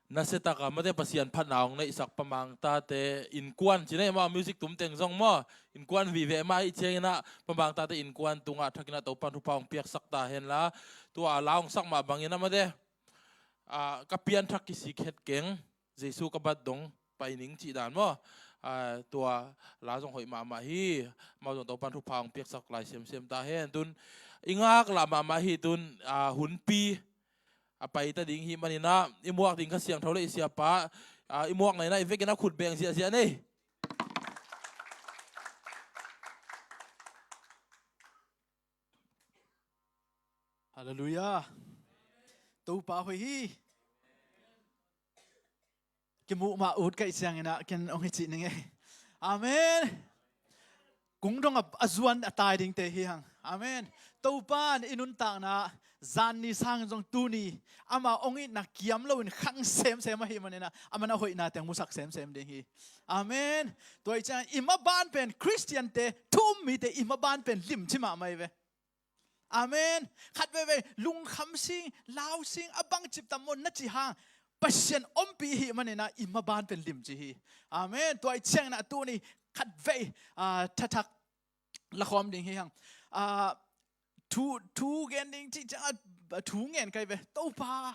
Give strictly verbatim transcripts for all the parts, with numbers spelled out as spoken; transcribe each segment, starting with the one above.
Nasia taka mate Pasian phatna hong neihsak Pa Mang Tate innkuan ci nei maw, music tum teng zong maw, innkuan vive mah ahih ciangin ah Pa Mang Tate innkuan tungah thakin ah Topan thupha hong piaksak ta henla, tua a la hong sak mah bangin ah mate, ah, ka pianthak kisik het keng, Jesu ka bat dong pai ning cih dan maw. Ah, tua la zong hoih mahmah hi. Amau zong Topan thupha hong piaksak lai semsem ta hen. Tun i ngaklah mahmah hi tun, ah, hunpi a pai ta ding hi manin ah i muak ding Kha Siangtho le i siapa, ah, i muak nainah i vekin a khut beng ziahziah nei. Halleluiah. Topa hoih hi. Kimuh mah ut ka hih ciangin ah ken hong hi cih ning ei. Amen. Kung dong a, a zuan a tai dingte hi hang. Amen. Topan i nuntakna zan ni sangin zong tuni ama hong itna kiam loin khang semsem ahih manin ah aman a hoihna teng musak semsem ding hi. Amen. Tua hih ciangin i maban pen Khristiante, thu um mite i maban pen limci mahmah hi ve. Amen. Khat veivei lungkham sing, lau sing, a bang cip tam maw na cih hang Pasian ompih i hih manin ah i maban pen limci hi. Amen. Tua hih ciangin ah tuni khat vei, ah, thathak lakhawm ding hi hang. Ah, thu, thu gen ding cih ciang ah thu ngen kai ve. Topa,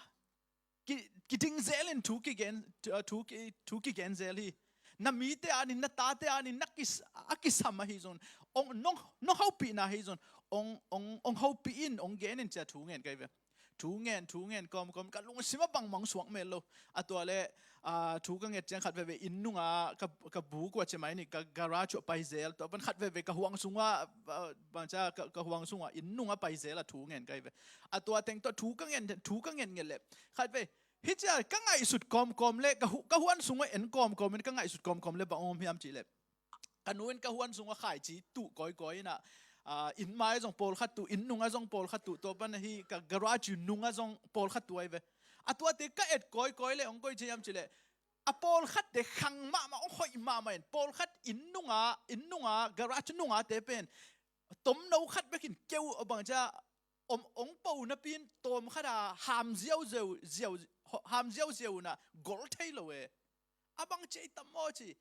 ki, kiding zelin thu kigen, thu, thu ki, thu kigen zel hi. Na mite adingin, na tate adingin, na kis-, a kisam ahi zong, ong, nong, nong hopihna ahi zong, ong, ong, ong hopih in, ong gen in ci-a thu ngen kai ve. Thu ngen, thu ngen kawmkawm, ka lungsim ah bangmah suak mel lo. A tua leh, ah, thu ka nget ciang khat veivei inn nungah ka, ka bu kua ci mai ni, ka garage ah pai zel, tua pan khat veivei ka huang sungah, ah, bangcia ka, ka huang sungah inn nungah pai zel a thu ngen kai ve. A tua teng tawh thu ka ngen, thu ka ngen nget leh khat vei, hih cia ka ngaihsut kawmkawm leh ka hu-, ka huan sungah en kawmkawm in ka ngaihsut kawmkawm leh bang om hiam cih leh, ka nu in ka huan sungah khaici tuh kawikawi in ah, ah, inn mai zong pawlkhat tuh, inn nungah zong pawlkhat tuh, tua pan ahi ka garage nungah zong pawlkhat tuh ahi ve. A tuate ka et kawikawi leh hong koi ci hiam cih leh, a pawlkhatte khang mahmah, hong hoih mahmah in, pawlkhat inn nungah, inn nungah, garage nungahte pen tomno khat bekin keu a bangcia om, hong po napi in tawm khat a ham ziauziau, ziau, ham ziauziau in ah gol thei lo e. A bang ci ei tam maw ci.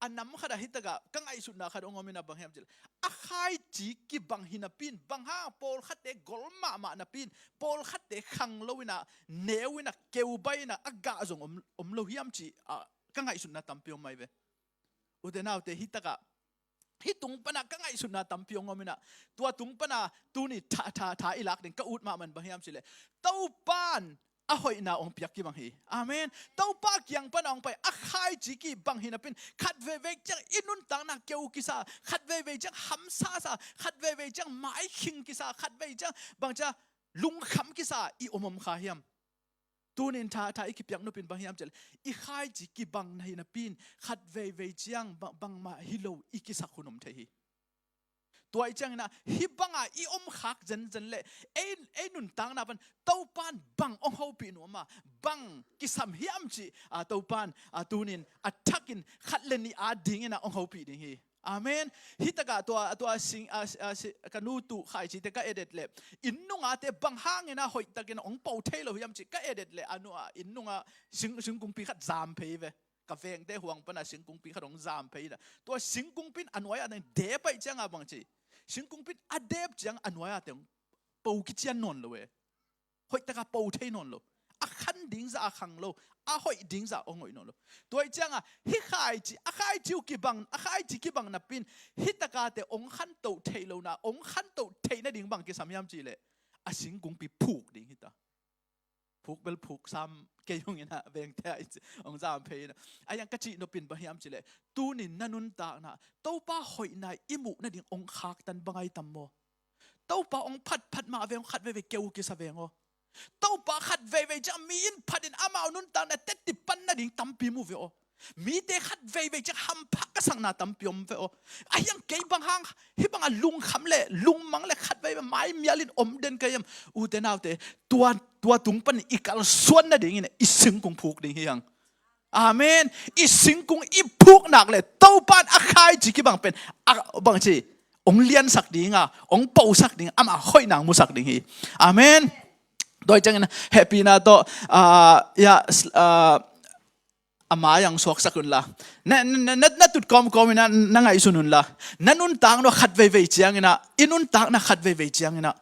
A nam khat ah hih takah ka ngaihsutna khat hong om in ah bang hiam cih leh, a khaici kibang hi napi in, bang hang pawlkhatte gol mahmah napi in, pawlkhatte khang lo in ah, neu in ah, keu bai in ah, a gah zong om, om lo hiam cih, ah, ka ngaihsutna tampi om mai ve. Ute naute, hih takah, hih tung pan ah ka ngaihsutna tampi hong om in ah, tua tung pan ah tuni tha, tha, tha i lak ding ka ut mahmah in bang hiam cih leh, Topan a hoihna hong piak kibang hi. Amen. Topa kiang pan a hong pai a khaici kibang hi napi in, khat veivei ciang i nuntakna keu kisa, khat veivei ciang hamsasa, khat veivei ciang maikhing kisa, khat vei ciang bangcia lungkham kisa i om om kha hiam? Tunin tha, tha i kipiak nop in bang hiam cih leh, i khaici kibang na hi napi in, khat veivei ciang bang, bangmah hi lo i kisak hun om thei hi. Tua i ciangin ah, hih bangah i om khak zenzen leh, ei, ei nuntakna pan, Topan bang hong hopih nuam a, bang kisam hiam cih, ah, Topan, ah, tunin a thakin khat le nih adingin ah hong hopih ding hi. Amen. Hih takah tua, tua sing, ah, ah, si-, ka nu tuh khaicite ka edet leh, inn nungahte bang hangin ah hoihtakin hong po thei lo hiam cih ka edet leh, a nu ah inn nungah sing, singkungpi khat zam phei ve. Ka vengte huang pan ah singkungpi khat hong zam phei in ah, tua singkungpi in a nuai ah teng dep ahih ciang ah bang ci, singkungpi in a dep ciang a nuai ah teng po kician nawn lo e. Hoihtak a po thei nawn lo. A khan ding zah a khang lo, a hoih ding zah hong hoih nawn lo. Tua ahih ciang ah, hih khaici, a khaici uh kibang, a khaici kibang napi in, hih takate hong khantoh theih lohna, hong khantoh theih nading bang kisam hiam cih leh, a singkungpi phuk ding hi ta. Phuk bel phuk sam kei ung in ah, vengte ah hong zam phei in ah. A hiang ka cih nop in bang hiam cih leh, tunin na nuntakna, Topa hoihna i muh nading hong khaktan bang ahi tam maw? Topa hong phatphat mah veng, khat veivei keu kisa veng aw. Topa khat veivei ciang mi in phatin amau nuntakna teci pan nading tampi mu ve aw. Mite khat veivei ciang hampha ka sakna tampi om ve aw. A hiang kei bang hang, hih bangah lungkham le lungmang le khat veivei maimial in om den ka hiam? Ute naute, tua, tua tung pan i kalsuan nadingin i singkung phuk ding hi hang. Amen. I singkung i phuk nak leh Topan a khaici kibang pen a bangci hong liansak ding a, hong posak ding, amah hoihna hong musak ding hi. Amen. Tua ahih ciangin hehpihna tawh, ah, ya, s-, ah, a mai-ah suaksak unla, na, na, na, na tut kawmkawm inah na ngaihsun unla, na nuntakna khat veivei cianginah, i nuntakna khat veivei cianginah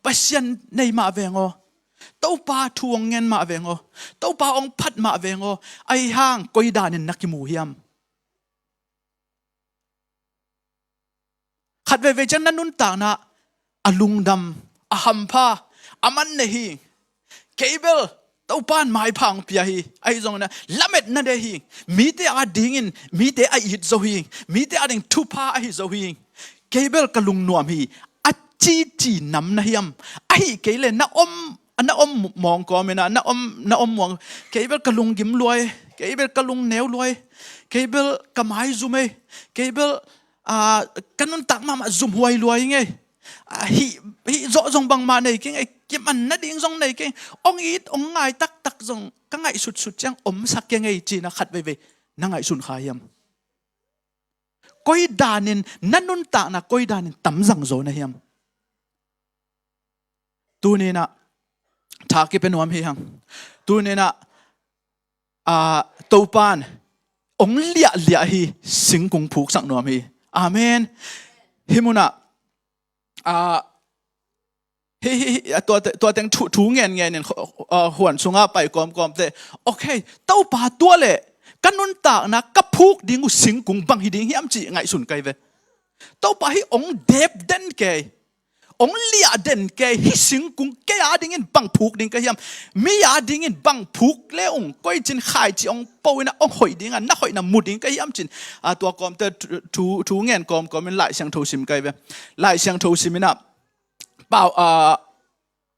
Pasian nei mah veng aw. Topa thu hong ngen mah veng aw. Topa hong phat mah veng aw. Ahi hang koi danin na kimu hiam? Khat veivei ciang na nuntakna a lungdam, a hampha, a man nei hi. Kei bel Topa in maipha hong pia hi. Ahi zongin ah lametna nei hi. Mite adingin, mite a it zo hi. Mite ading thupha ahi zo hi. Kei bel ka lungnuam hi. A cici nam na hiam? Ahi kei le na om, na om mawng kawm inah, na om, na om mawng. Kei bel ka lunggim luai. Kei bel ka lungneu luai. Kei bel ka maizum ei. Kei bel, ah, ka nuntak mahmah zumhuai luai ngei. Ah, hih, hih zawh zong bangmah nei kei ngei. Kiman nading zong nei kei. Ong it, ong ngai taktak zong ka ngaihsutsut ciang omsak kei ngei cinah khat veivei na ngaihsun kha hiam? Koi danin, na nuntakna koi danin tamzang zo na hiam? Tuninah tha kipia nuam hi hang. Tuninah, ah, Topan ong liahliah hi, singkung phuksak nuam hi. Amen. Hih munah, ah, hi, hi, hi, ah, tua, tua teng thu, thu ngen ngenin, ah, huan sunga pai kawmkawmte. Okay, Topa tua le ka nuntakna ka phuk ding uh singkung bang hi ding hiam cih ngaihsun kai ve. Topa hih ong dep den kei, ong liah den kei, hih singkung kei adingin bang phuk ding ka hiam? Mi adingin bang phuk le ung, koi cin khaici ong po inah ong hoih dingah na hoihna mu ding ka hiam cin, ah, tua kawmte thu, thu, thu ngen kawmkawmin Lai Siangtho sim kai ve. Lai Siangtho sim inah pau, ah,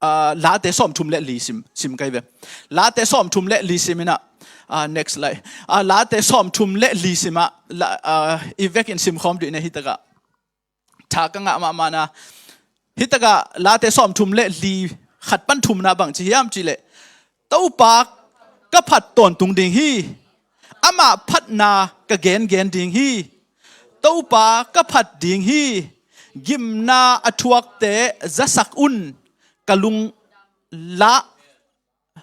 ah, Late sawmthum le li sim, sim kai ve. Late sawmthum le li sim inah, ah, next slide. Ah, Late sawmthum le li simah, la, ah, i vekin simkhawm dih ne hi takah. Tha ka ngah mahmahna. Hi takah Late sawmthum le li khat pan thumna bang ci hiam cih leh, Topa ka phat tawntung ding hi. Amah phatna ka gengen ding hi. Topa ka phat ding hi. Gimna a thuakte zasak un, ka lung lah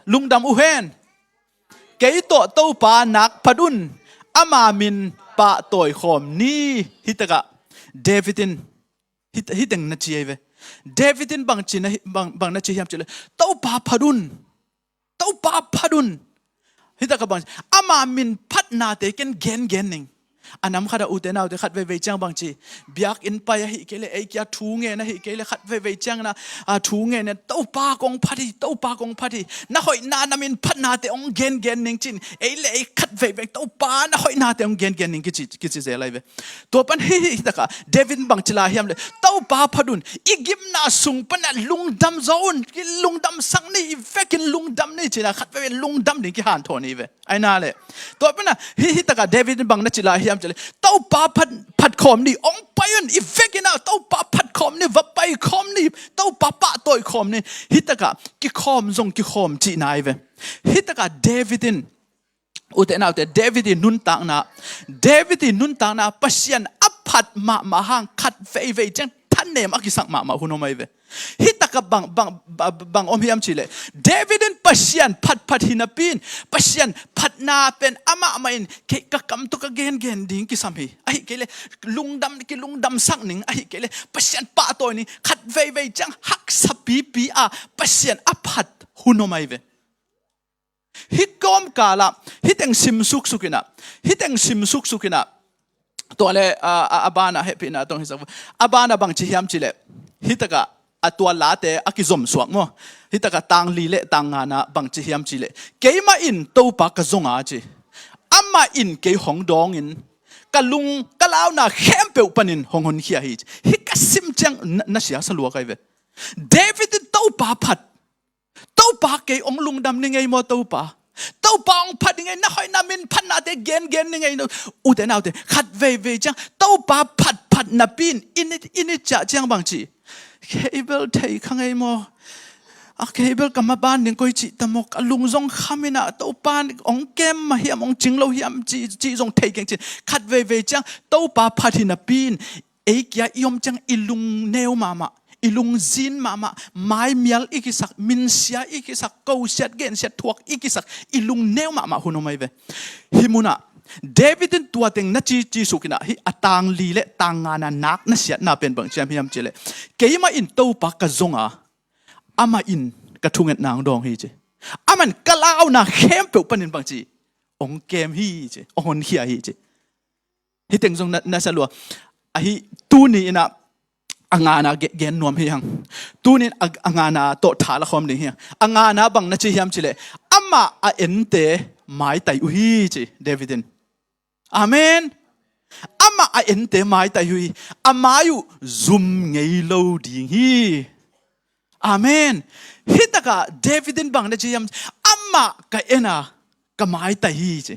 lungdam uh hen. Kei tawh Topa nak phat un, ama min pahtawi khawm ni. Hi takah David in, hi, hi teng na ci ahi ve. David in bang ci na hi, bang, bang na ci hiam cih leh, Topa phat un. Topa phat un. Hi takah bang, ama min phatnate ken gengen ning. A nam khatah ute naute khat veivei ciang bang ci, biakinn pai ahi kei leh, ei kia thu ngen ahi kei leh, khat veivei ciang na, a, thu ngen in, Topa kong phat hi, Topa kong phat hi. Na hoihna na min phatnate ong gengen ning cin, ei le ei khat veivei Topa na hoihnate ong gengen ning kici, kici zel ahi ve. Tua pan hi, hi, hi takah David bang ci lai hiam leh, Topa phat un, i gimna sung panah lungdam zaw un, i lungdamsak ni, i vekin lungdam ni cinah khat veivei lungdam ding kihanthawn hi ve. Ahi na leh, tua panah hi, hi takah David in bang na ci lai hiam cih leh, Topa phat, phat khawm ni, ong pai un, i vekin ah Topa phat khawm ni, va pai khawm ni, Topa pahtawi khawm ni. Hi takah kikhawm zong kikhawm cihna ahi ve. Hi takah David in, ute naute, David i nuntakna, David i nuntakna Pasian a phat mahmah hang khat veivei ciang thanem a kisak mahmah hun om ahi ve. Hi takah bang, bang, bang, bang om hiam cih leh, David in Pasian phatphat hi napi in, Pasian phatna pen amah mah in, kei ka kam tawh ka gengen ding kisam hi. Ahi kei leh lungdam, kilungdamsak ning, ahi kei leh Pasian pahtawi ning, khat veivei ciang haksa pipi a Pasian a phat hun om ahi ve. Hih kawmkalah, hih teng sim suksuk inah, hih teng sim suksuk inah, tua le, a, a, a banah hehpihna tawh hisak, a banah bang ci hiam cih leh, hi takah a tua Late a kizomsuak maw, hi takah tang li le tang ngana bang ci hiam cih leh, keimah in Topa ka zong a ci, amah in kei hong dawngin, ka lung, ka launa khempeuh panin hong honkhia hi ci. Hih ka sim ciang na, na siasa lua kai ve. David in Topa phat, Topa kei ong lungdam ni ngei maw Topa? Topa ong phat ni ngei, na hoihna min phatnate gengen ni ngei no. Ute naute, khat veivei ciang Topa phatphat napi in, i ni, i ni ciah ciang bang ci, kei bel thei kha ngei maw? A kei bel ka maban ding koi cih ta maw? Ka lung zong kham inah Topa ong kem mah hiam, ong cing lo hiam ci, ci zong thei keng cin. Khat veivei ciang Topa phat hi napi in, ei kia i om ciang i lungneu mahmah, I lungzin mahmah, maimial i kisak, minsia i kisak, kosiat gensiat thuak i kisak, i lungneu mahmah hun om ahi ve. Hih munah David in tua teng na cici suk inah, hih a tang li le tang ngana nak na siatna pen bang ci hiam cih leh, keimah in Topa ka zong a, amah in ka thungetna hong dawng hi ci. Amah in ka launa khempeuh panin bang ci, hong kem hi ci, hong honkhia hi ci. Hih teng zong na, na sa lua. Ahi, tuni inah a ngana ge-, gen nuam hi hang. Tuni in a, a ngana tawh tha la khawm ding hi hang. A ngana bang na ci hiam cih leh, amah a ente maitai uh hi ci David in. Amen. Amah a ente maitai uh hi. A mai uh zum ngei lo ding hi. Amen. Hih takah David in bang na ci hiam, amah ka en a, ka maitai hi ci.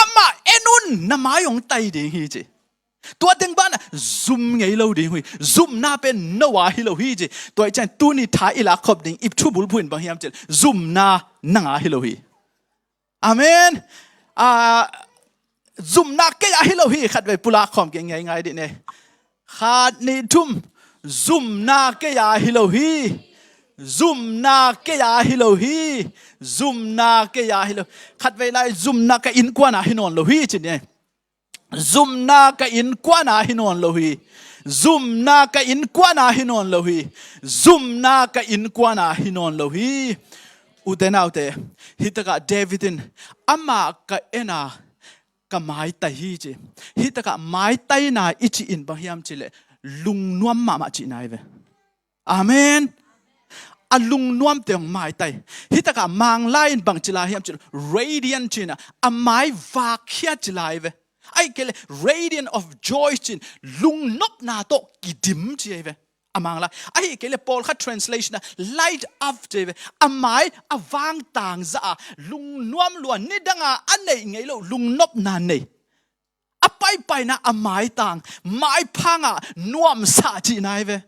Amah en un, na mai hong tai ding hi ci. Tua teng banah zum ngei lo ding uh hi. Zumna pen no a hi lo hi ci. Tua ahih ciang tuni tha i lak khop ding i thu bulphuh in bang hiam cih leh, zumna nang a hi lo hi. Amen. Ah, zumna kei a hi lo hi, khatvei pulak khawm kei ngaingai dih ne. Khat, nih, thum. Zumna kei a hi lo hi. Zumna kei a hi lo hi. Zumna kei a hi lo. Khatvei lai, zumna ka innkuan a hi nawn lo hi ci ne. Zumna ka innkuan a hi nawn lo hi. Zumna ka innkuan a hi nawn lo hi. Zumna ka innkuan a hi nawn lo hi. Ute naute, hih takah David in, amah ka en a, ka maitai hi ci. Hih takah maitaina i cih in bang hiam cih leh, lungnuam mahmah cihna hi ve. Amen. A lungnuamte hong maitai. Hih takah Manglai in bang ci lai hiam cih leh, radiant ci-in a, a mai vakkhia ci lai hi ve. Ahih kei leh radiant of joy ci-in, lungnopna tawh kidim ci hi ve. A Manglai. Ahih kei leh pawlkhat translation ah light up ci hi ve. A mai a vangtang zah a, lungnuam lua, nidang a a neih ngei lo lungnopna nei. A paipaina a maitang, maiphang a nuamsa cihna hi ve.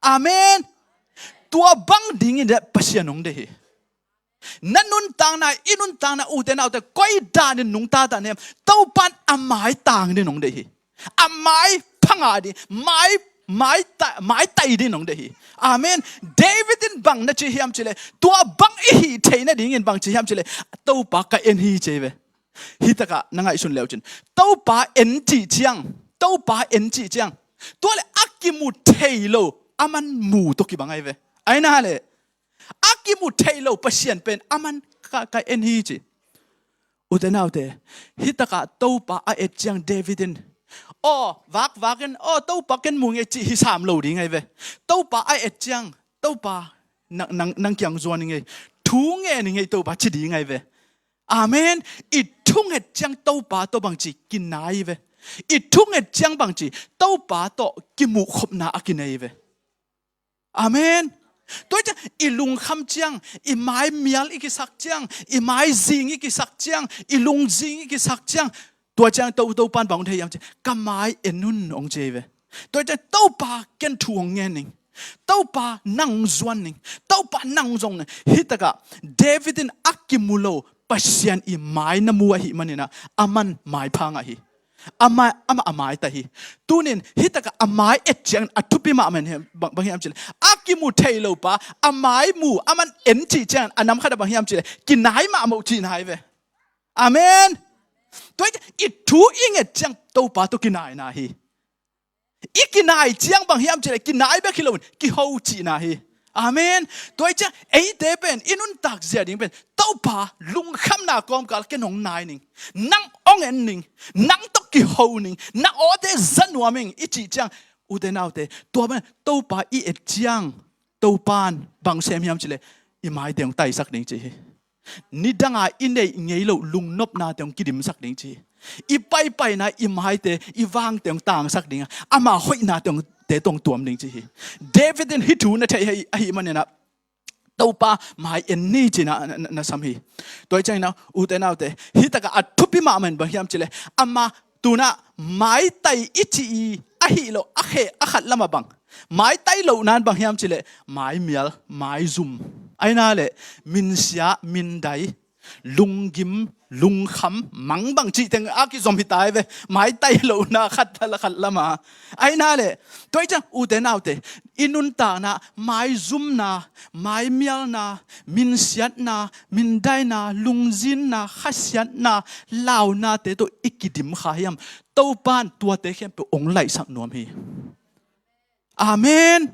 Amen. Tua bang dingin le Pasian hong deih hi. Na nuntakna, i nuntakna, ute naute, koi danin nungta ta na hiam, Topa'n a maitang dingin hong deih hi. A maiphang a ding, mai, mai ta, maitai dingin hong deih hi. Amen. David in bang na ci hiam cih leh, tua bang i hih theih nadingin bang ci hiam cih leh, Topa ka en hi ci hi ve. Hih takah na ngaihsun le uh cin, Topa en cih ciang, Topa en cih ciang, tua leh a kimu thei lo, aman mu tawh kibang ahi ve. Ahi na leh, a kimu thei lo Pasian pen aman ka, ka en hi ci. Ute naute, hih takah Topa a et ciang David in, aw, vakvak in, aw, Topa ken mu ing ei cih hi sam lo ding ahi ve. Topa a et ciang, Topa, nang, nang, nang kiang zuan ing ei, thu ngen ing ei Topa ci ding ahi ve. Amen. I thunget ciang Topa tawh bangci kinai ve. I thunget ciang bangci Topa tawh kimuhkhopna a kinei ve. Amen. Tua ciang i lungkham ciang, i maimial i kisak ciang, i maizing i kisak ciang, i lungzing i kisak ciang, tua ciang To, Topa'n bang hong thei hiam ci, ka mai en un hong ci ve. Tua ciang Topa ken thu hong ngen ning. Topa nang zuan ning. Topa nang zong ning. Hih takah David in a kimu lo Pasian i mai na mu ahih manin ah, aman maiphang ahi. Amah, amah a maitai hi. Tunin hih takah a mai et ciangin a thupi mahmah in bang, bang hiam cih leh, a kimu thei lo pa a mai mu, aman en cih ciangin a nam khatah bang hiam cih leh, kinai mahmah uh cihna hi ve. Amen. Tua hi ciang i thu i nget ciang Topa tawh kinaina hi. I kinai ciang bang hiam cih leh, kinai bek hi loin kiho cihna hi. Amen. Tua hi ciang eite pen i nuntak zia ding pen, Topa, lungkhamna kawmkal ken hong nai ning. Nang hong en ning. Nang tawh kiho ning. Na awte za nuam ing i cih ciang, ute naute, tua pen Topa i et ciang, Topa'n bang sem hiam cih leh, i maite hong taisak ding ci hi. Nidang a i neih ngei loh lungnopnate hong kidimsak ding ci hi. I paipaina, i maite, i vangte hong tangsak ding a, ama hoihnate hong, te tawh hong tuam ding ci hi. David in hih thu na theih ahih, ahih manin ah, Topa mai en ni ci-in ah na, na, na sam hi. Tua hi ciangin ah, ute naute, hih takah a thupi mahmah in bang hiam cih leh, ama tu-in ah maitai i cih i ahih loh a kheh a khat lamah bang, maitai lohna in bang hiam cih leh, maimial, maizum, ahi na leh minsia, mindai, Lunggim, lungkham, mang bang cih teng a kizom hi ta hi ve. Maitai lohna khat, khat lama. Ahi na leh, tua hi ciang ute naute, i nuntakna, maizumna, maimialna, minsiatna, mindaina, lungzinna, khasiatna, launate tawh i kidim kha hiam? Topan tuate khempeuh hong laihsak nuam hi. Amen.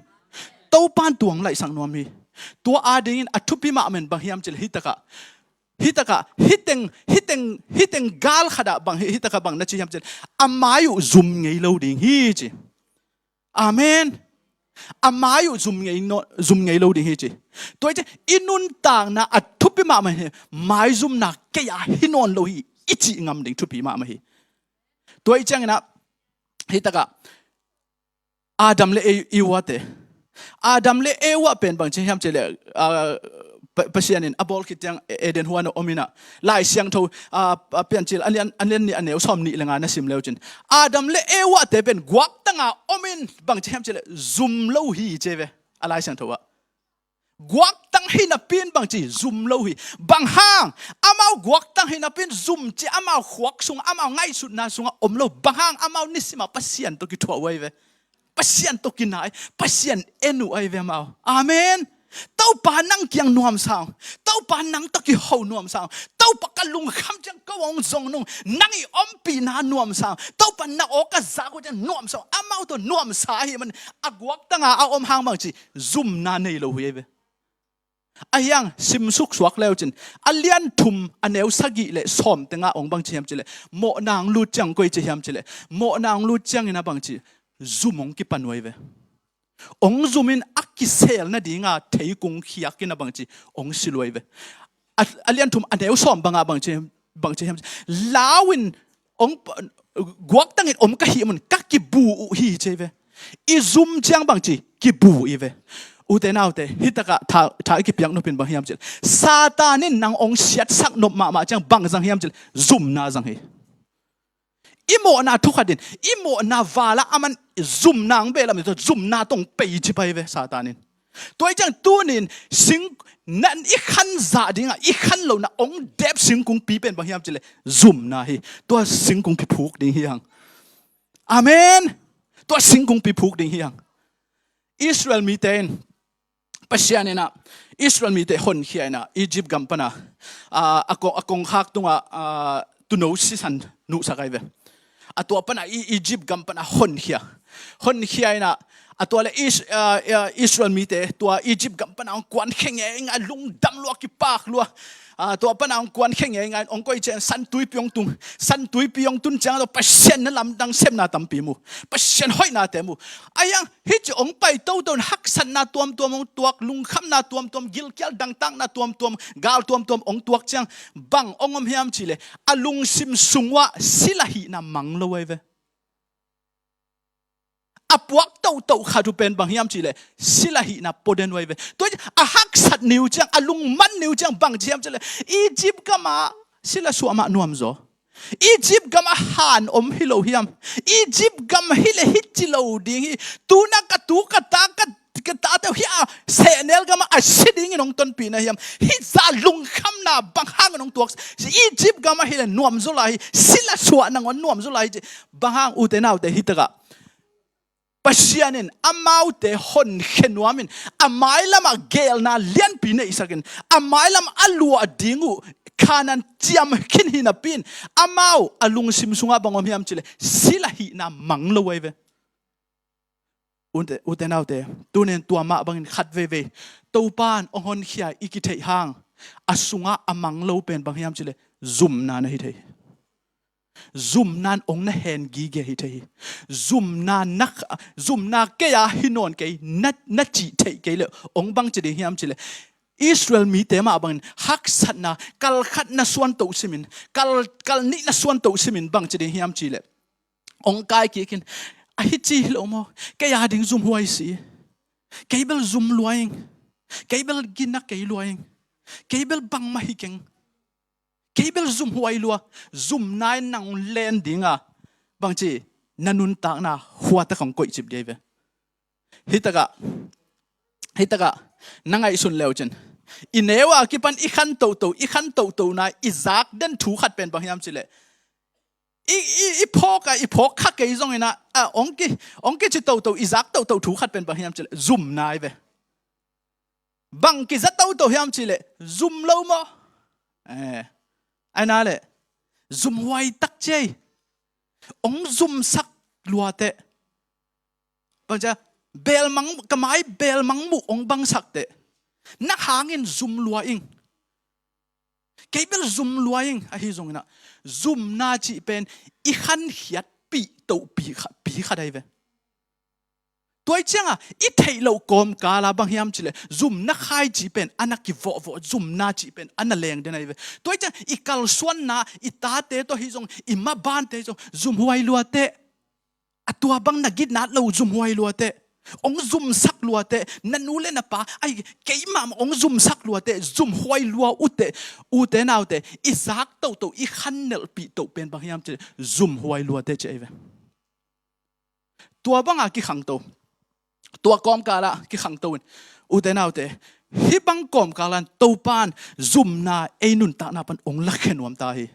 Topan tua hong laihsak nuam hi. Tua adingin a thupi mahmah in bang hiam cih leh, hi takah, hi takah, hi teng, hi teng, hi teng gal khat ah bang, hi, hi takah bang na ci hiam cih leh, a mai uh zum ngei lo ding hi ci. Amen. A mai uh zum ngei no, zum ngei lo ding hi ci. Tua hi ciang i nuntakna a thupi mahmah hi, maizumna kei a hi nawn lo hi i cih ngam ding thupi mahmah hi. Tua hi ciangin ah, hi takah, Adam le E-, Eva te. Adam le Eva pen bang ci hiam cih leh, ah, Pa-, Pasian in a bawl khit ciang E-, Eden huan ah om in ah. Lai Siangtho, ah, ah, Piancil a lian, a lian nih a neu sawm nih le nga na sim le uh cin, Adam le Eva te pen guaktang a om in bang ci hiam cih leh zum lo hi ci ve. A Lai Siangtho ah. Guaktang hi napi in bang ci zum lo hi. Bang hang? Amau guaktang hi napi in zum ci amau khuak sung, amau ngaihsutna sungah om lo. Bang hang? Amau nisim a Pasian tawh kithuah uh ahi ve. Pasian tawh kinai, Pasian en uh ahi ve amau. Amen. Topa nang kiang nuamsa ung. Topa nang tawh kiho nuamsa ung. Topa ka lungkham ciang ko hong zong nung. Nang i ompihna nuamsa ung. Topa na aw ka zak uh ciang nuamsa ung. Amau tawh nuamsa ahih man a guaktang a a om hang bang ci zumna nei lo uh ahi ve. Ahi hang simsuk suak le uh cin, a lian thum a neu sagih le sawm teng ah hong bang ci hiam cih leh, mawhna hong lut ciang koi ci hiam cih leh, mawhna hong lut ciangin a bang ci, zum hong kipan uh ahi ve. Hong zum in a kisel nading a theikung khiak in a bang ci, hong silh uh ahi ve. A, a lian thum a neu sawm bang ah bang ci, bang ci hiam cih leh, lau in hong, guaktang in om ka hih man ka kibu uh hi ci ve. I zum ciang bang ci kibu hi ve. Ute naute, hi takah tha, tha i kipiak nop in bang hiam cih leh, Satan in nang hong siatsak nop mahmah ciang bang zang hiam cih leh, zumna zang hi. I mawhna thukhat in, i mawhna val ah aman zumna hong behlap in, zumna tawh hong pei ci pah hi ve Satan in. Tua hi ciang tuni in sing, nan i khan zah ding a, i khan lohna hong dep singkungpi pen bang hiam cih leh, zumna hi. Tua singkungpi phuk ding hi hang. Amen. Tua singkungpi phuk ding hi hang. Israel mite in, Pasian in ah, Israel mite honkhia in ah, Egypt gam pan a, ah, a kong, a kongkhak tungah, ah, tuuno sisan nuhsak ahi ve. A tua pan a i, Egypt gam pan a honkhia. Honkhia in ah, a tua le Is-, ah, ah, Israel mite tua Egypt gam pan a hong kuankhia ngeingai, lungdam lua, kipak lua. Ah, tua pan a hong kuankhia ngeingai, hong koih ciang San Tuipi hong tung. San Tuipi hong tun ciang a tua Pasian na lamdang sepna tampi mu. Pasian hoihnate mu. Ahi hang, hih ci hong pai toto in haksatna tuamtuam hong tuak, lungkhamna tuamtuam, gilkial dangtakna tuamtuam, gal tuamtuam hong tuak ciang bang hong om hiam cih leh, a lungsim sung uah sila hihna mang lo ahi ve. A puak tohtoh khat uh pen bang hiam cih leh, sila hihna pua den uh ahi ve. Tua hi a haksat ni uh ciang, a lungman ni uh ciang bang ci hiam cih leh, Egypt gam ah sila suah mah nuam zaw. Egypt gam ah han om hi lo hiam? Egypt gam hi leh hih ci lo ding hi. Tu-in ah ka tu ka ta, ka, ka tate uh hih a sehnel gam ah a si dingin hong tonpih na hiam? Hih zah lungkhamna bang hangin hong tuak? Egypt gam ah hi leh nuam zaw lai hi. Sila suah nangawn nuam zaw lai hi ci. Bang hang, ute naute, hi takah Pasian in amaute honkhia nuam in, a mailam ah geelna lianpi neihsak in, a mailam a luah ding uh Kanaan ciam khin hi napi in, amau a lungsim sungah bang om hiam cih leh, sila hihna mang lo ahi ve. Ute, ute naute, tuni in tua mah bangin khat veivei Topa in hong honkhia i kitheih hang, a sungah a mang lo pen bang hiam cih leh, zumna na hi thei hi. Zumna in hong na hen gige hi thei hi. Zumna na, zumna kei a hi nawn kei, na, na cih theih kei leh hong bang ci ding hiam cih leh, Israel mite mah bangin haksatna, kal khat na suan toh simin, kal, kal nih na suan toh simin bang ci ding hiam cih leh, hong kai kik in, a hi ci hi lo maw? Kei a ding zumhuai si. Kei bel zum lua ing. Kei bel gina kei lua ing. Kei bel bangmah hi keng. Kei bel zumhuai lua. Zumna in nang len ding a, bang ci, na nuntakna hua tak hong koihcip ding ahi ve. Hi takah, hi takah na ngaihsun le uh cin, I neu a kipan i khan toto, i khan toto na i zak den thu khat pen bang hiam cileh, i, i, i phawk a, i phawk kha kei zongin ah, a, ong ki, ong kici toto, i zak toto thu khat pen bang hiam cileh, zumna hi ve. Bang kiza toto hiam cileh, zum lo maw? Eh, ai na leh, zumhuai tak ciai. Ong zumsak luateh. Bang cia, belmang, ka mai belmang muh ong bangsak teh. Na hangin zum lua ing. Kei bel zum lua ing, ahi zongin ah, zumna cih pen i khankhiat pih toh pi kha, pi kha dai ve. Tua i cianga i theih loh kawmkala bang hiam cileh, zumna khai cih pen a na kivawhvawh, zumna cih pen a na leng den ahi ve. Tua i cianga i kalsuanna, i tate tawh hi zong, i mabante hi zong, zumhuai luateh. A tua bang na gitnat lo, zumhuai luateh. Ong zumsak luateh. Na nu le na pa, ai, keimah ong zumsak luateh, zumhuai lua uteh. Ute naute, i zak toto, i khannelhpih toh pen bang hiam cileh, zumhuai luateh ci ahi ve. Tua banga kikhangto, tua kawmkala kikhangto in, ute naute, hih bang kawmkalan Topan zumna ei nuntakna pan ong lakhia nuam ta hi.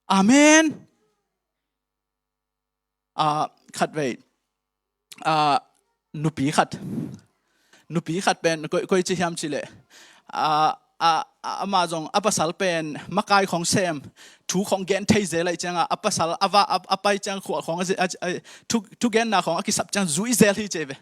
Amen. Ah, khatvei, ah, nupi khat, nupi khat pen koi, koi ci hiam cileh, ah, ah, ah, amah zong a pasal pen makai khong sem, thu khong gen thei zel ahi cianga, a pasal a va, a, a pai ciang khual khong a, a, a, thu, thugenna khong a kisap ciang zui zel hi ci ve.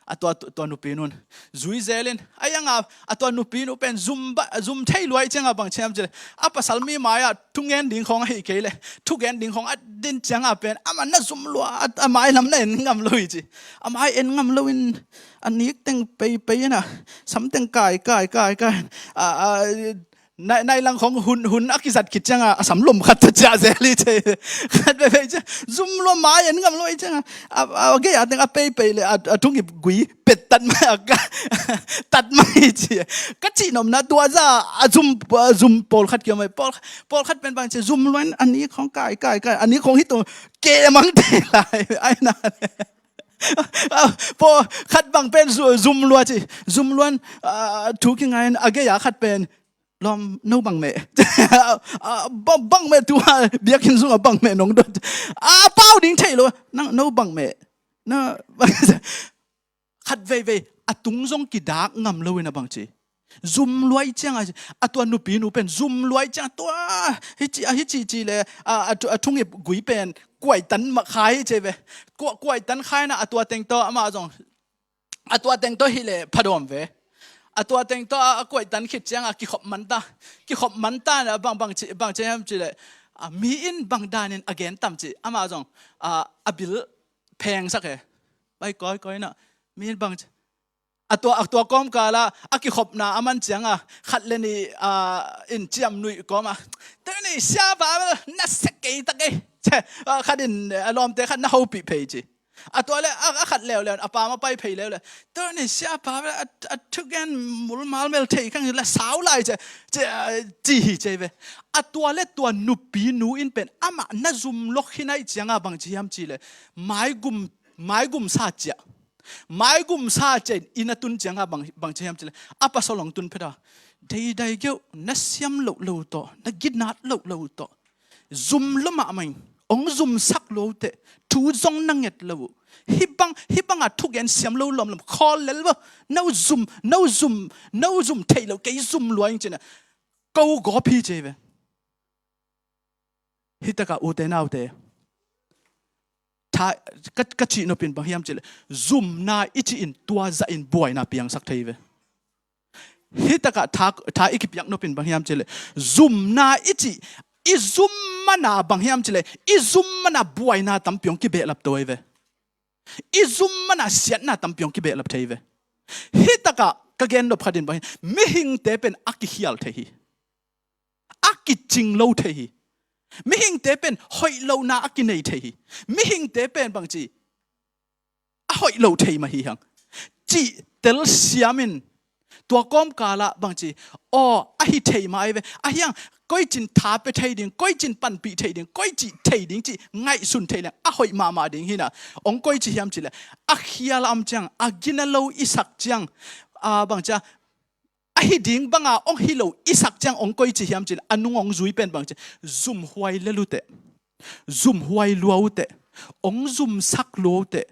A tua, tua, tua nupi nun zui zelin, a ianga, a tua nupi nu pen zum ba, zum thei luai cianga bang ci hiam cileh, a pasal mi mai-ah thungen ding khong ahi kei leh, thugen ding khong a din cianga pen amah na zum lua, a, a mai lam na en ngam lo hi ci. A mai en ngam loin, a nik teng peipei ina, sam teng kai, kai, kai, kai. A, a, nai, nai lang khong hun, hun a kizat khit cianga a sam lom khat tawh ciah zel hi ci. Khat veve ciang zum lua, mai en ngam lo hi cianga, a, a, a gei a teng a peipei le a, a thungip gui pet tat mai a ka, tat mai hi ci. Ka cihnopna tua za a zum, a zum pawlkhat kiam mai. Pawl, pawlkhat pen bang ci, zum luan a nik khong kai, kai, kai. A nik khong hi to ke mang te lai. Ai na. Pawl khat bang pen zu-, zum lua ci. Zum luan, ah, thu kingai in, a gei a khat pen, lawm, no bang meh? Ah, bang, bang meh tua, biakinn sungah bang meh nong dot? Ah, pau ding thei lo. Nang, no bang meh? Na, khat veivei, a tung zong kidak ngam lo in a bang ci. Zum luai cianga, a tua nupi nu pen zum luai cianga, tua, hi ci, a hi ci ci le, a, a thu-, a thungip gui pen kuaitan mah khai ci ve. Kua-, kuaitan khai na a tua teng tawh amah zong, a tua teng tawh hi le phadawm ve. A tua teng tawh a, a kuaitan khit cianga kikhop man ta. Kikhop man ta na bang, bang ci, bang ci hiam ci le, a, mi in bang danin a gen tam ci. Amah zong, a, a bil phengsak e. Bai kawikawi na, mi in bang ci. A tua, a tua kawmkala a kikhopna a man cianga khat le nih, a, in ciamnuih kawma, "Tuni siapa bel na sek kei tak ei," ci. A, khat in, a lawmte khat na hopih phei ci. A tua le a, a khat leuleu, a pam a pai phei leuleu, "Tuni siapa bel a, a thugen mulmal mel thei kang la sau lai," ci, ci, a, ci hi ci ve. A tua le tua nupi nu in pen amah na zum lok hi nai cianga bang ci hiam ci le, maigum maigumsa ciah. Maigumsa ciah in inn a tun cianga bang, bang ci hiam ci le, a pasal hong tun phet a, deidai geuh, na siam loh lo tawh, na ginat loh lo tawh, zum lo mahmah in, hong zumsak lo teh, thu zong na nget lo uh. Hih bang, hih banga thugen siam lo lawmlawm, khawl lel vo, no zum, no zum, no zum thei lo, kei zum lua ing ci na, ko gawp hi ci ve. Hih takah ute naute, tha, ka, ka cih nopin bang hiam ci le, zumna i cih in tua zahin buaina piangsak thei ve. Hih takah tha, tha i kipiak nopin bang hiam ci le, zumna i cih, i zum mana bang hiam ci le, i zum mana buaina tampi hong kibehlap to hi ve. I zum mana siatna tampi hong kibehlap thei ve. Hih takah ka gen nop khat in bang hiam, mihingte pen a kikhial thei hi. A kicing lo thei hi. Mihingte pen hoih lohna a kinei thei hi. Mihingte pen bangci a hoih lo thei mah hi hang. Cih telsiam in tua kawmkalah bangci, aw, a hi thei mah ahi ve. Ahi hang koicin tha pia thei ding, koicin panpih thei ding, koici thei ding cih ngaihsun thei leng a hoih mahmah ding hi na. Hong koici hiam cih leh a khial a om ciang, a gina lo i sak ciang, a bangci a, a hi ding banga hong hi lo i sak ciang hong koi ci hiam cih leh, a nung hong zui pen bang ci, zumhuai lel uh teh, zumhuai lua uh teh, hong zumsak lua uh teh,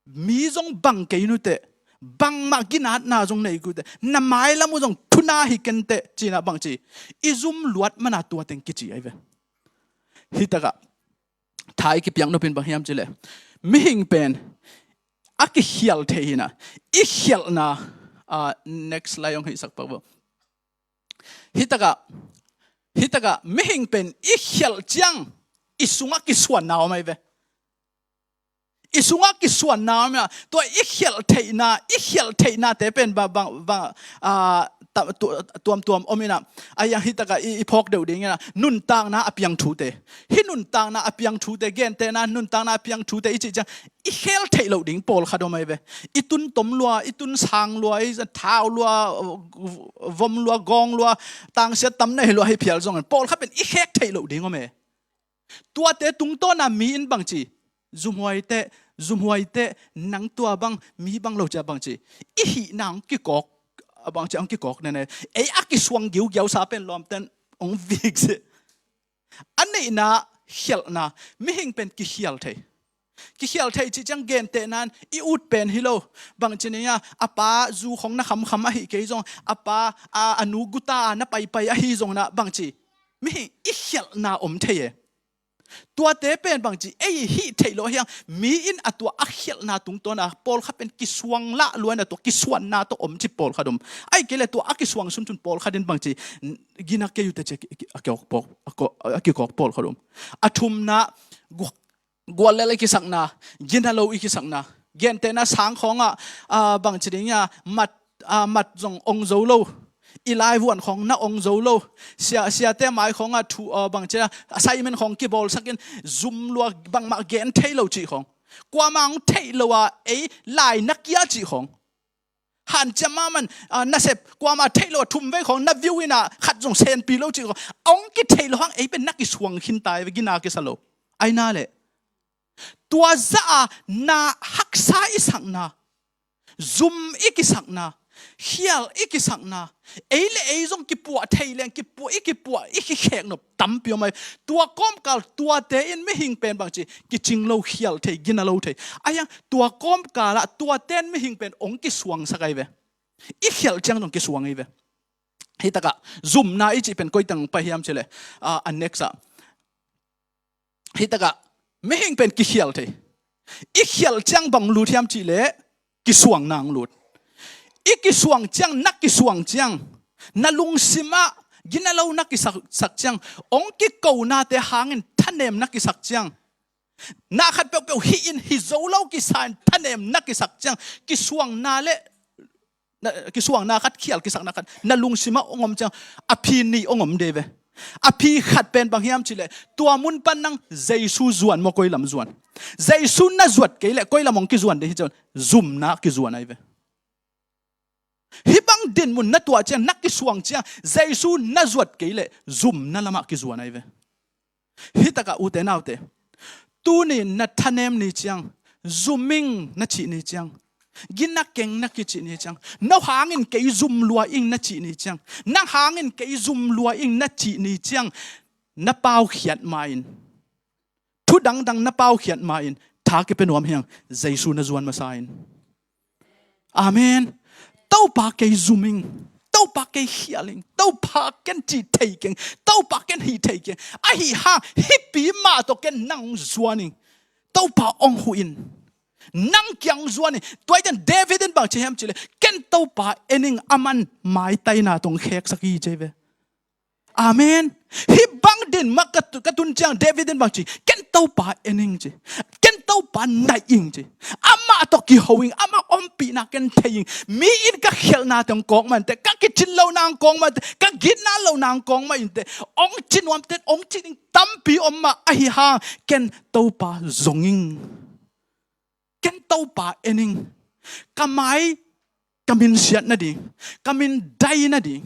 mi zong bang kei nu teh, bangmah ginatna zong nei kei uh teh, na mailam uh zong thuna hi ken teh, ci-in ah bang ci, i zum luat man a tua teng kici ahi ve. Hi tak ah tha i kipiak nop in bang hiam cih leh, mihing pen a kikhial thei hi-in ah, i khialhna, ah, next slide hong hihsak pak vo. Hi tak ah, hi tak ah mihing pen i khialh ciang i sungah kisuanna om ahi ve. I sungah kisuanna om in ah, tua i khialh theihna, i khialh theihnate pen bang, bang, bang, ah, ta-, tu-, tuamtuam om in ah, a hi hang hi tak ah i, i phawk deuh ding in ah, nuntakna a piang thute. Hih nuntakna a piang thute, gentehna nuntakna a piang thute i cih ciang, i khel theih loh ding pawlkhat om ahi ve. I tun tom lua, i tun sang lua, i thau lua, vom lua, gawng lua, tangsiat tam nei lua hi phial zongin, pawlkhat pen i khek theih loh ding om e. Tuate tungtawn ah mi in bang ci, zumhuai teh, zumhuai teh, nang tua bang, mi bang lo ci-a bang ci, i hihna hong kikawk, a bang ci, hong kikawk nene. Ei a kisuang giugiau sa pen lawmten hong vik si. A neihna khialhna, mihing pen kikhial thei. Kikhial thei cih ciang gentehna in i ut pen hi lo. Bang ci ni a, a pa zu khong na khamkham ahi kei zong, a pa, a, a nu guta na paipai ahi zong in ah bang ci, mihing i khialhna om thei e. Tuate pen bang ci, ei hih theih loh a hi hang, mi in a tua a khialhna tungtawn ah pawlkhat pen kisuang lah lua in ah tua kisuanna tawh om ci pawlkhat om. Ahih kei leh tua a kisuang sunsun pawlkhat in bang ci, gina kei uh teh ci a ki, a ki, a kiawk pawk, a kawk, a kikawk pawlkhat om. A thumna, gu-, guallel i kisakna, gina lo i kisakna. Gentehna sang khawng ah, ah, bang ci ding a, mat, ah, mat zong ong zo lo. I laivuan khawng na ong zo lo. Sia, siate mai khawng ah thu, ah, bang ci a, assignment khawng kibawlsak in, zum lua, bangmah gen thei lo cih khawng. Kuamah hong theih loh a, ei lai na kia cih khawng. Hanciam mahmah, ah, nasep, kuamah theih loh a thum vei khawng na view in ah, khat zong senpi lo cih khawng. Hong kitheih loh hang ei pen na kisuang khin ta hi ve, gina kisa lo. Ahi na leh, tua zah a na haksa i sakna, zum i kisakna, khial i kisakna, ei le ei zong kipuah thei leng, kipuah, i kipuah, i kikhek nop tampi om ahi. Tua kawmkal tuate in mihing pen bang ci, kicing lo, khial thei, gina lo thei. Ahi hang tua kawmkal ah tuate in mihing pen hong kisuangsak ahi ve. I khialh ciang zong kisuang ahi ve. Hi tak ah zumna i cih pen koi teng pai hiam cih leh, ah, a next ah. Hi tak ah mihing pen kikhial thei. I khialh ciang bang lut hiam cih leh kisuang nang lut. I kisuang ciang, na kisuang ciang, na lungsim ah gina lo na kisak, sak ciang, hong kikonate hangin thanem na kisak ciang, na khat peuhpeuh hih in, hi zo lo kisa in thanem na kisak ciang, kisuangna le na, kisuangna khat, khial kisakna khat na lungsim ah hong om ciang, a phi nih hong om de ve. A phi khat pen bang hiam cih leh, tua mun pan nang Jesu zuan maw, koi lam zuan? Jesu na zuat kei leh koi lam hong kizuan de hi ciang, zumna kizuan ahi ve. Hih bang dinmun na tuah ciang, na kisuang ciang, Jesu na zuat kei leh zumna lamah kizuan ahi ve. Hi tak ah ute naute, tuni na thanem ni ciang, zum ing na cih ni ciang, gina keng na kicih ni ciang, no hangin kei zum lua ing na cih ni ciang, nang hangin kei zum lua ing na cih ni ciang, na paukhiat ma-in, thu dangdang na paukhiat ma-in, tha kipia nuam hi hang, Jesu na zuan masa in. Amen. Topa kei zum ing. Topa kei khial ing. Topa ken cih thei keng. Topa ken hih thei keng. Ahi hang hihpi mah tawh ken nang zuan ing. Topa hong huh in. Nang kiang zuan ing. Tua hi ciang David in bang ci hiam cih leh, ken Topa en ing, aman maitaina tawh hong kheksak hi ci hi ve. Amen. Hih bang din mah ka tu-, ka tun ciang David in bang ci, ken Topa en ing ci. Ken Topa naih ing ci. Amah tawh kiho ing, amah ompihna ken thei ing. Mi in ka khialhna teng kawk mah inteh, ka kicin lohna kawk mah inteh, ka gitna lohna kawk mah inteh, hong ci nuam ten hong ci ding tampi om mah ahi hang, ken Topa zong ing. Ken Topa en ing. Ka mai, ka min siat nading, ka min dai nading,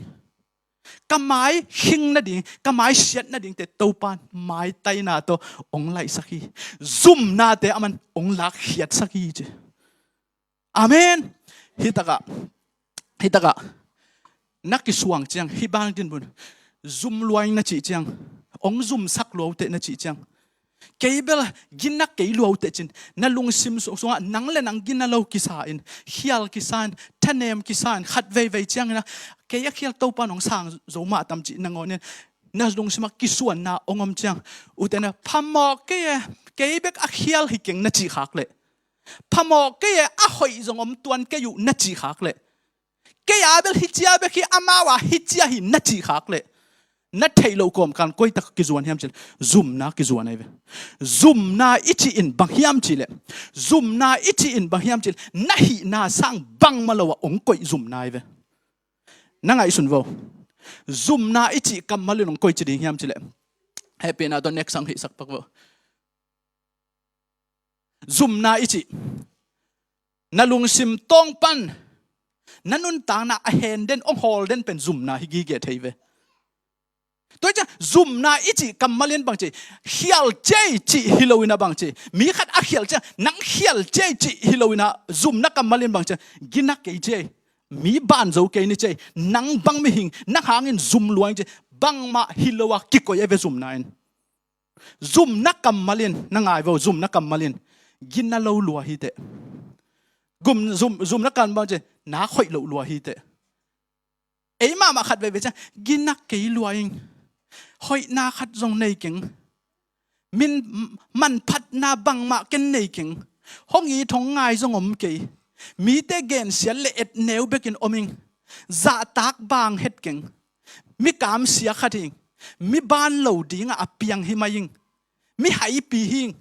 ka mai khing nading, ka mai siat nadingte Topa in maitaina tawh hong laihsak hi. Zumnate aman hong lakkhiatsak hi ci. Amen. Hi tak ah, Hi takah na kisuang ciang, hih bang dinmun, zum lua ing na cih ciang, hong zumsak lua uh teh na cih ciang, kei bel gina kei lua uh teh cin, na lungsim sung, sungah nang le nang gina lo kisa in, khial kisa in, thanem kisa in, khat veivei ciangin ah kei a khial Topa in hong sang zo mah tam cih nangawn in na lungsimah kisuanna hong om ciang, ute nau, phamawh kei e, kei bek a khial hi keng na cih khak leh, phamawh kei e, a hoih zong om tuan kei uh na cih khak leh, kei a bel hi cia bek hi, amau a hi cia hi na cih khak leh, na theih loh kawmkal koitak kizuan hiam cih leh, zumna kizuan ahi ve. Zumna i cih in bang hiam cih leh, zumna i cih in bang hiam cih leh, na hihna sang bangmah lo ah hong koih zumna ahi ve. Na ngaihsun vo. Zumna i cih kammal in hong koih ci ding hiam cih leh, hehpihna tawh next sang hihsak pak vo. Zumna i cih, na lungsim tawng pan na nuntakna a hen den, hong hawl den pen zumna hi gige thei ve. Tua hi ciang zumna i cih kammal in bang ci, khial ciai cih hi loin ah bang ci, mi khat a khial ciang nang khial ciai cih hi loin ah zumna kammal in bang ci, gina kei ciai, mi ban zo kei ni ciai, nang bang mihing, nang hangin zum lua ing ci, bangmah hi lo a kikoih a ve zumna in. Zumna kammal in, na ngai vo, zumna kammal in gina lo lua hi teh. Gum, zum, zumna kammal ci, nak hoih loh lua hi teh. Ei mahmah khat veivei ciang gina kei lua ing. Hoihna khat zong nei keng. Min, manphatna bangmah ken nei keng. Hong it hong ngai zong om kei. Mite gensiat le etneu bekin om ing. Zahtak bang het keng. Mi kamsia khat hi ing. Mi ban lo dingah a piang hi mai ing. Mi haipi hi ing.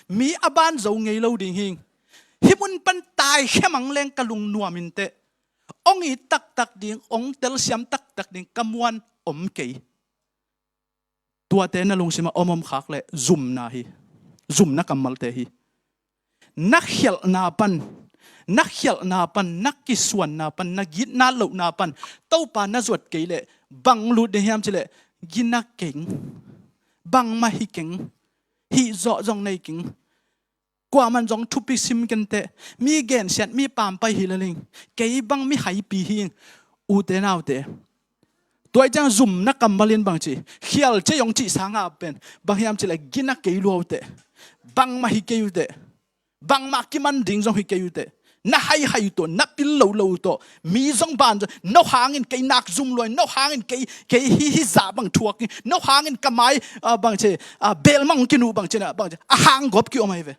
Mi a ban zo ngei lo ding hi ing. Hih mun pan taikhia mang leng ka lungnuam inteh. Hong it taktak ding, hong telsiam taktak ding ka muan om kei. Tuate na lungsimah om om khak leh zumna hi. Zumna kammalte hi. Na khialhna pan, na khialhna pan, na kisuanna pan, na gitna lohna pan Topa na zuat kei leh bang lut ding hiam cih leh, gina keng, bangmah hi keng, hih zawh zong nei keng. Kuaman zong thupi sim kenteh, mi gensiat, mi pampai hi lel ing, kei bang mi haipi hi ing, ute naute. Tua hi ciang zumna kammal in bang ci, khial ciai hong cih sangah pen bang hiam cih leh, gina kei lua uh teh, bangmah hi kei uh teh, bangmah kiman ding zong hi kei uh teh, na haihai uh tawh, na pil lolo uh tawh, mi zong ban zong, no hangin kei nak zum lua ing, no hangin kei, kei hi, hi zah bang thuak ing, no hangin ka mai, ah, bang ci, ah, belmang kinuh bang ci na, bang ci, a hang gawp kiom ahi ve.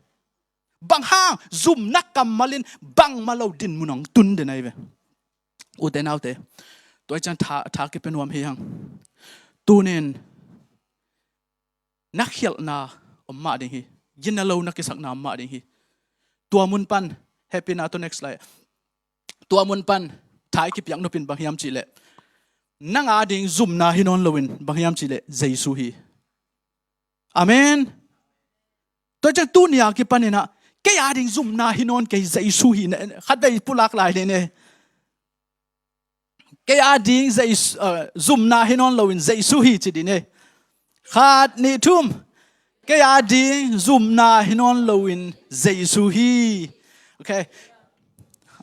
Bang hang, zumna kammal in bangmah lo dinmun hong tun den ahi ve. Ute naute, tua hi ciang tha, tha kipia nuam hi hang. Tunin na khialhna om mah ding hi. Gina lo na kisakna om mah ding hi. Tua mun pan, hehpihna tawh next slide. Tua mun pan tha i kipiak nop in bang hiam cih leh, nang a ding zumna hi nawn loin bang hiam cih leh, Jesu hi. Amen. Tua ciang tuni a kipanin ah, kei a ding zumna hi nawn kei, Jesu hi. Khatvei pulak lai ni ne. Kei a ding Jesu, uh, zumna hi nawn loin Jesu hi ci ding ne. Khat, nih, thum. Kei a ding zumna hi nawn loin Jesu hi. Okay.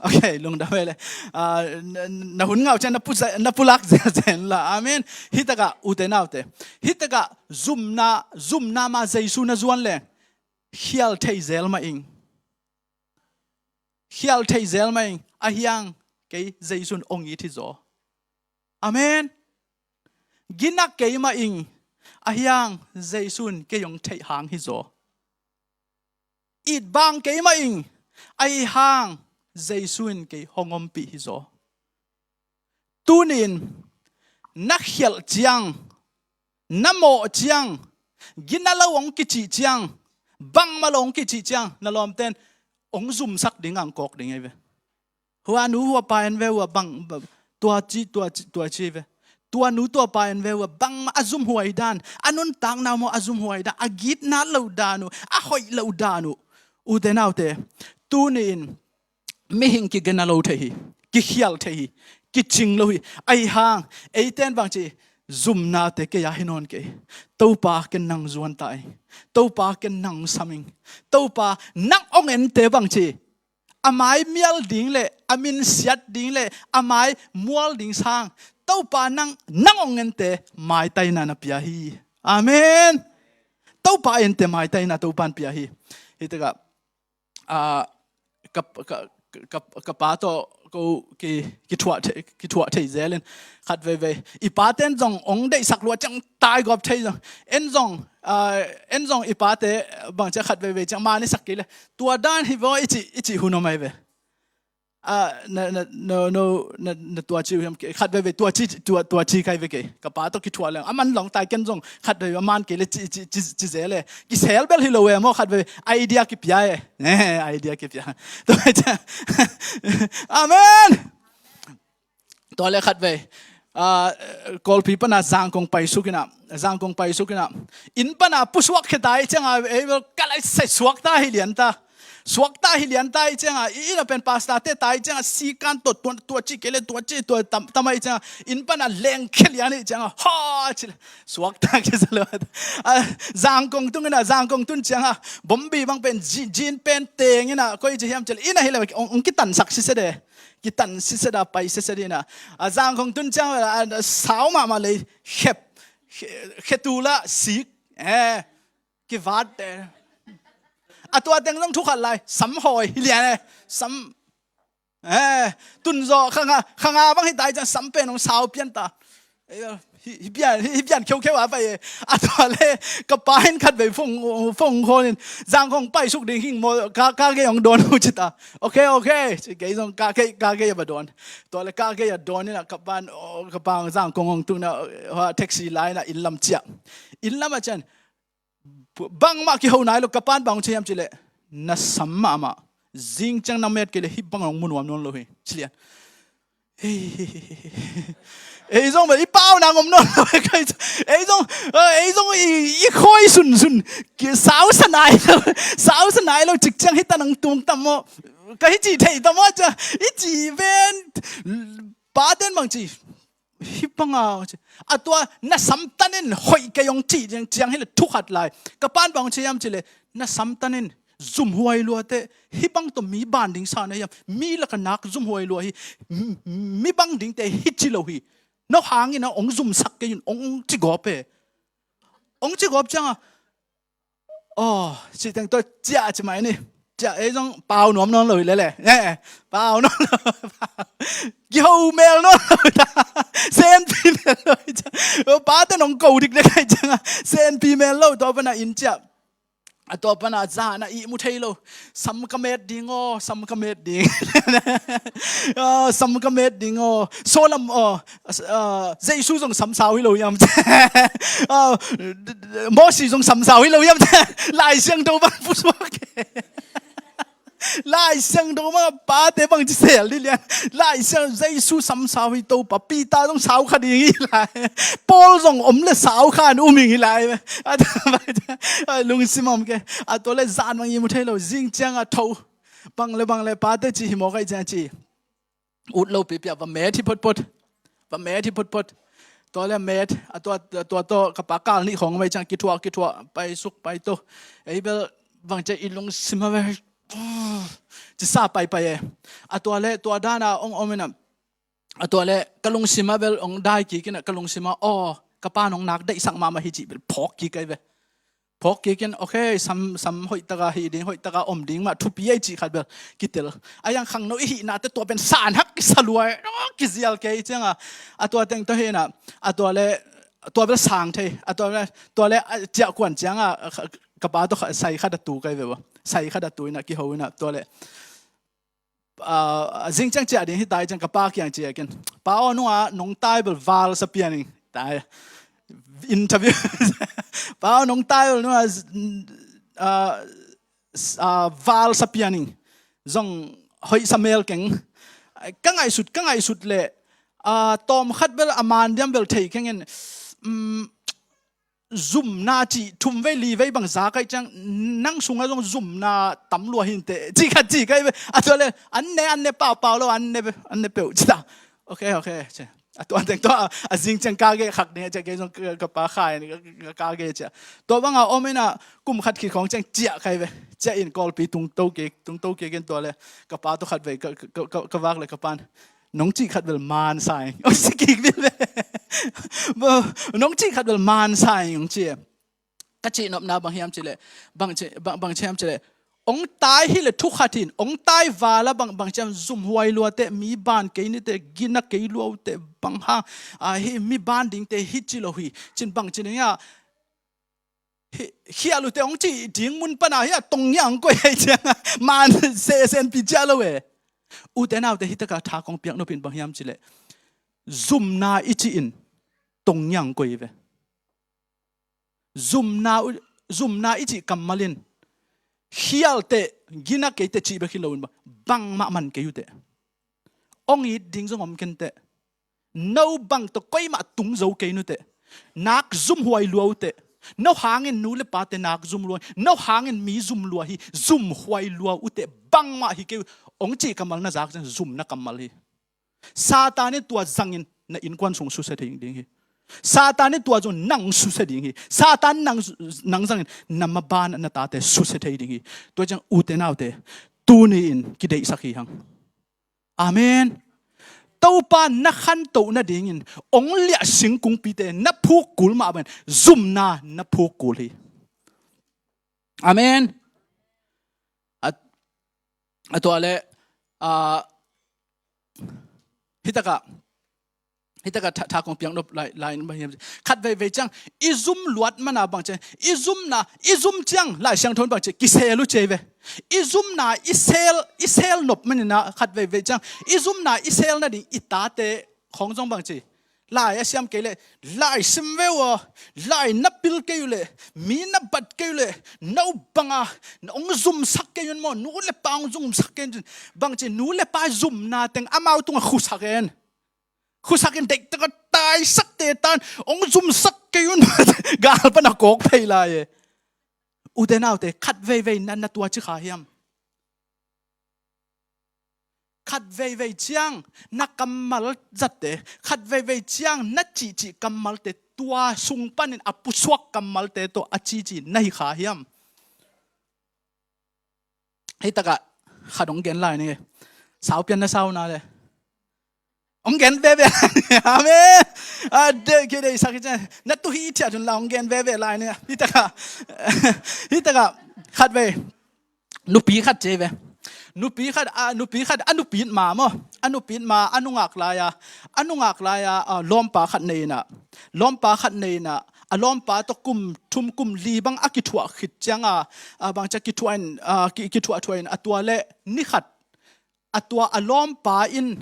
Okay, lungdam e le. Ah, na, na hun ngah uh ciang na pu-, na pulak zenzen la. Amen. Hih takah, ute naute, hih takah zumna, zumna mah Jesu na zuan leng, khial thei zel mah ing. Khial thei zel mah ing. Ahi hang kei Jesu in hong it hi zaw. Amen. Gina kei mah ing. Ahi hang Jesu in kei hong theih hang hi zaw. Itbang kei mah ing. Ahi hang Jesu in kei hong ompih hi zaw. Tunin na khialh ciang, na mawh ciang, gina lo hong kicih ciang, bangmah lo hong kicih ciang, na lawmten hong zumsak ding ang kawk ding ahi ve. Hua nu hua pa en ve uh a bang, bang, tua ci, tua ci, tua ci ve. Tua nu tua pa en ve uh a bangmah a zumhuai dan, a nuntakna maw a zumhuai dan, a gitna loh dan uh, a hoih loh dan uh. Ute naute, tuni-in mihing kigena lo thei hi, kikhial thei hi, kicing lo hi. Ahi hang, eite in bang ci, zumnate kei a hi nawn kei. Topa ken nang zuan ta ing. Topa ken nang sam ing. Topa nang hong ente bang ci, a mai mial ding le a min siat ding le a mai mual ding sang Topa nang, nang hong ente maitaina na pia hi. Amen. Topa ente maitaina Topa in pia hi. Hi takah, ah, ka, ka, ka, ka pa tawh ko ki, kithuah thei, kithuah thei zelin khat veivei i paten zong hong deihsak lua ciang taigawp thei zong en zong, ah, en zong i pate bangcia khat veivei ciang man i sak kei le tua dan hi vaw i cih, i cih hun om ahi ve. Ah, na, na, no, no, na, na tua ci uh hiam kei, khat veivei tua ci, tua, tua ci kai ve kei. Ka pa tawh kithuah leng a man long tai ken zong khat veivei a man kei le ci, ci, ci, ci ze le kisel bel hi lo e maw, khat veivei idea kipia e. Ne, idea kipia. Tua ciang, amen. Tua le khat vei, ah, Kawlpi pana Zangkong paisuk ina, Zangkong paisuk ina, inn pana pusuak khia ta i cianga ei bel ka lai sai suak ta hi lian ta. Suak ta hi lian ta i cianga i inn a pen pastor te ta i cianga sikan to tua, tua ci kei le tua ci tua tam, tam a i cianga inn pana leng khia lian i cianga ha ci le suak ta khia sa lo. Ah, Zangkong tung ina, Zangkong tun cianga bombi bang pen ji-, jin pen teng ina koi ci hiam ci le ina hi le ong, ong kitan sak si se de. Kitan siseda pai siseda ina. A Zangkong tun ciang vela a sau mahmah lei khep, khe, khe tula sik. Eh, kivat te. A tua teng zong thukhat lai sam hawi hi lian e. Sam, eh, tun zaw khanga, khanga bang hi tai ciang sam pen hong sau pian ta. Ei, hi, hi pian, hi, hi pian kheukheu a pai e. A tua le ka pa in khat vei phone, phone call in Zangkong paisuk ding hing maw, ka, ka gei hong dawn uh ci ta. Ok, ok ci kei zong ka gei, ka gei a va dawn. Tua le ka gei a dawn ina ka pan, oh, ka pa Zangkong hong tun a, oh, taxi lai ina inn lam ciah. Inn lam a cian bangmah kiho nai lo, ka pan bang ci hiam ci le na sam mahmah. Zing ciang na met kei le hih bang hong mu nuam nawn lo hi ci lian. Ei, ei zong bel i pau nang om nawn lo e kai. Ei zong, eh, ei zong i, i khoi sunsun. Ki sau sa nai lo, sau sa nai lo cik ciang hi ta nang tung tam maw. Ka hi ci thei tam maw cia. I ci ven. Pa ten bang ci. Hi panga ci. A tua na samtanin hoih kei hong ci ciang, ciang hi le thukhat lai. Ka pan bang ci hiam ci le na samtanin zumhuai luate, hih bang tawh mi ban ding sa na hiam, mi laka nak zumhuai lua hi, mi bang dingte hi ci lo hi. No hangin a ong zumsak kei in ong ci gawp e. Ong ci gawp cianga, aw, ci teng tawh ciah ci mai ni. Ciah ei zong pau nuam nawn lo hi lele. Eh, pau nawn lo. Kiho mel nawn lo hi ta. Senpi mel lo hi ciang. Pate nong ko dik dek kai cianga senpi mel lo, tua pana inn ciah. A tua pana zana ihmu thei lo. Sam ka met ding aw, sam ka met ding. Ah, sam ka met ding aw. Solam aw, ah, Jesu zong sam sau hi lo hiam. Ah, Mosi zong sam sau hi lo hiam. Lai Siangtho bang pusuak. Lai Siangtho bang pate bang ci sel di lian. Lai Siang Jesu sam sau hi, Topa Peter zong sau kha ding hi lai. Paul zong om le sau kha an um hi lai. A ta bai ta. A lungsim om ke. A tua le zan bang ihmu thei lo. Zing cianga tho. Bang le bang le pate ci hi mawk ai ciang ci. Ut lo pipi a va met hi photphot. Va met hi photphot. Tua le met, a tua, tua tawh ka pa kal nih khawng mai ciang kithuah, kithuah, paisuk, paito. Ei bel bang cia i lungsim a ve. Ci sa paipai e. A tua le, tua dana ong om ina. A tua le, ka lungsim a bel ong dai kik ina, ka lungsim a, aw, ka pa nong nak deihsak mahmah hi ci bel phawk kik ai ve. Phawk kik in, ok, sam, sam hoih taka hih ding, hoih taka om ding mah, thupi ei cih khat bel kitel. A yang khangno i hihnate tua pen san hak kisa luai, aw, kizial kei cianga. A tua teng tawh hi ina, a tua le, tua bel sang thei, a tua le, tua le, a ciah kuan cianga, ka, ka pa tawh kha, sai khat a tu kai ve ua. Sai khat a tu ina, kiho ina, tua le. Ah, zing ciang ciah ding hi tai ciang ka pa kiang ciah kin. Pa aw nunga nong tai bel val sa pian ing. Tai. Interview. Pa aw nong tai bel nunga, ah, s-, ah, val sa pian ing. Zong hoih sa mel keng. Ka ngaihsut, ka ngaihsut le, ah, tawm khat bel a man diam bel thei keng in. Mm, zumna cih thum vei li vei bang za kai ciang nang sunga zong zumna tam lua hinte. Cih khat cih kai ve. A tua le, an ne, an ne pau pau lo, an ne, an ne peuh cih ta. Ok, ok, ci. A tua teng tua a zing ciang ka gei khak ding a ciah kei zong ka, ka pa khai ka, ka, ka gei ciah. Tua banga om ina kum khat khit khong ciang ciah kai ve. Ciah in Kawlpi tung to kik, tung to kik in tua le ka pa tua khat ve ka, ka, ka, ka vak le ka pan. Nong cih khat bel man sa ing. Ong ci kik bil ve. Nong cih khat bel man sa ing ong ci. Ka cihnopna bang hiam cileh, bang ci, bang, bang ci hiam cileh, ong tai hileh thu khat hin, ong tai vala bang, bang ciam zumhuai luate, mi ban kei nite, gina kei luaute, bang hang, a, hi mi ban dingte hi ci lo hi, cin bang ci ning a, hi, khial ute ong ci ding mun pana hi a tong niang koi hei ciang a, man se sen pi cia lo e. Ute naute hi taka tha kong piak nopin bang hiam cileh, zumna i ci in tong niang koi ve. Zumna, zumna i cih kammal in khialte, gina keite cih bek hi loin bangmah man kei ute. Ong it ding zong om kente. No bang tawh koimah tung zo kei nute. Nak zumhuai lua ute. No hangin nu le pate nak zum lua. No hangin mi zum lua hi. Zumhuai lua ute. Bangmah hi kei. Ong cih kammal na zak zumna kammal hi. Satan in tua zangin na innkuan sung susia thei ding hi. Satan in tua zong nang susia ding hi. Satan nang, nang zangin na maban na tate susia thei ding hi. Tua ciang ute naute tuni in kideihsak hi hang. Amen. Topa na khantoh nadingin ong liah singkungpite na phuk kul mah bangin zumna na phuk kul hi. Amen. A, a tua le, a, hitaka, hitaka tha, tha kong piang nop lai, lai in bang hiam. Khat veivei ciang i zum luat mana bang ciang, i zumna, i zum ciang Lai Siangtho in bang ciang kisel uh ci ve. I zumna i sel, i sel nop manina khat veivei ciang i zumna i sel nading i tate khong zong bang ci. Lai a siam kei leh, lai sim ve uh aw, lai na pil kei uh leh, mi na bat kei uh leh, no banga ong zumsak kei un maw, nu le pa ong zumsak kei un. Bang ci, nu le pa zumna teng amau tungah khusak en. Khusak in deihtak a taisakte tan ong zumsak kei un. Gal pana kawk phei lai e. Ute naute, khat veivei na, na tua ci kha hiam? Khat veivei ciang na kammal zatte, khat veivei ciang na cihcih kammalte, tua sung panin a pusuak kammalte tawh a cici na hi kha hiam? Hei takah khat hong gen lai ni. Saupian na sauna le hong gen veve lai ni. Amen. A de ki dei sak hi ciang na tu hi thiat hun la hong gen veve lai ni. Hei takah, hei takah khat vei. Nupi khat ci ve. Nupi khat, a nupi khat, a nupi it ma maw? A nupi it ma, a nungak lai-a, a nungak lai-a, a, lawmpa khat nei inah, lawmpa khat nei inah, a lawmpa tawh kum thum kum li bang a kithuah khit cianga, a, bang cia kithuah in, a, ki, kithuah thuah in, a tua le ni khat, a tua a lawmpa in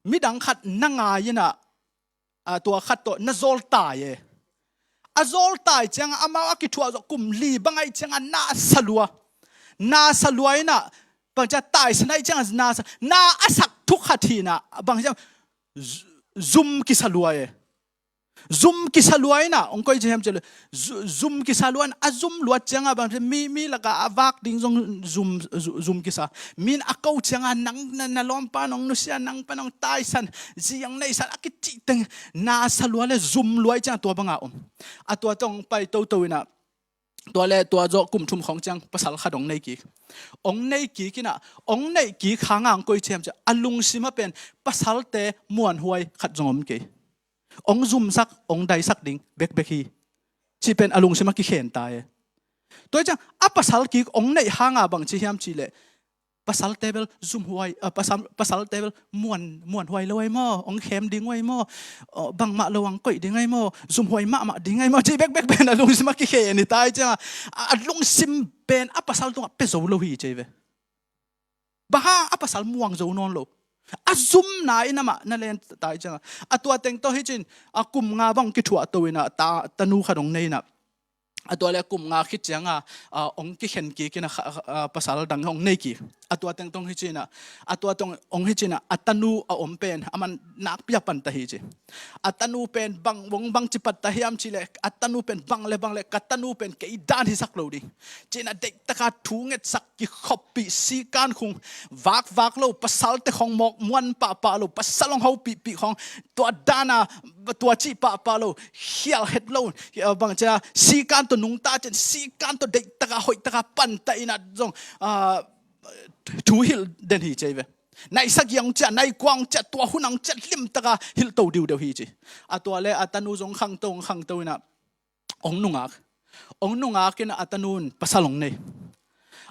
midang khat na ngai inah, a, tua khat tawh na zawltai e. A zawltai cianga amau a kithuah zawh kum li bang aih cianga na sa lua. Na sa lua inah, bang cia taisan aih cianga na sa, na a sak thuk khat hinah, bang cia zu-, zum kisa lua e. Zum kisa lua inah, hong koi ci hiam ci lua. Zu-, zum kisa lua inah, a zum luat cianga, bang cia mi, mi laka a vak ding zong zum, zu-, zum kisa. Min a ko cianga nang na, na lawmpa nong nusia, nang pa nong taisan, ziang neisan a kicih teng na sa lua le zum lua i cianga tua banga om. A tua tawh hong pai toto inah, tua le tua zawh kum thum khawng ciang pasal khat hong nei kik. Hong nei kik inah, hong neih kik hanga hong koi ci hiam ci a lungsim a pen pasalte muanhuai khat zong om kei. Hong zumsak, hong daisak ding bekbek hi. Cih pen a lungsim a kikhen ta e. Tua hi ciang a pasal kik hong neih hanga bang ci hiam ci leh, pasalte bel zumhuai, a, pasal, pasalte bel muan, muanhuai lo ai maw, hong khem ding ai maw, a, bangmah lo ang koih ding ai maw, zumhuai mahmah ding ai maw, cih bekbek pen a lungsim a kikhen hi ta hi cianga, a, a lungsim pen a pasal tungah pia zo lo hi ci ve. Bang hang a pasal muang zo nawn lo. A zumna in amah na len ta hi cianga. A tua teng tawh hi cin, a kum nga bang kithuah to inah, ta, tanu khat hong nei inah. A tua le kum nga khit cianga, a, hong kikhen kik inah, a, a, pasal dang hong nei kik. A tua teng tawh hi ci-in ah, a tua tawh hong hi ci-in ah, a tanu a om pen aman nakpi a pantah hi ci. A tanu pen bang, bang, bangci pantah hiam cih leh, a tanu pen bang le bang le, ka tanu pen kei dan hisak lo ding ci-in ah, deihtakin thu ngetsak, kikhoppih, sikan khawng vakvak lo, pasalte khawng mawk muan pahpah lo, pasal hong hopihpih khawng, tua dan a, tua cih pahpah lo, khial het lo, bang ci-a, sikan tawh nungta ci-in, sikan tawh deihtakin, hoihtakin pantah in ah zong, ah, thu hilh den hi ci hi ve. Nai sagih hong ciah, nai kua hong ciah, tua hun hong ciah, limtakin hilhto diudeu hi ci. A tua leh a tanu zong khangto, hong khangto in ah, hong nungak. Hong nungak in ah, a tanu in pasal hong nei.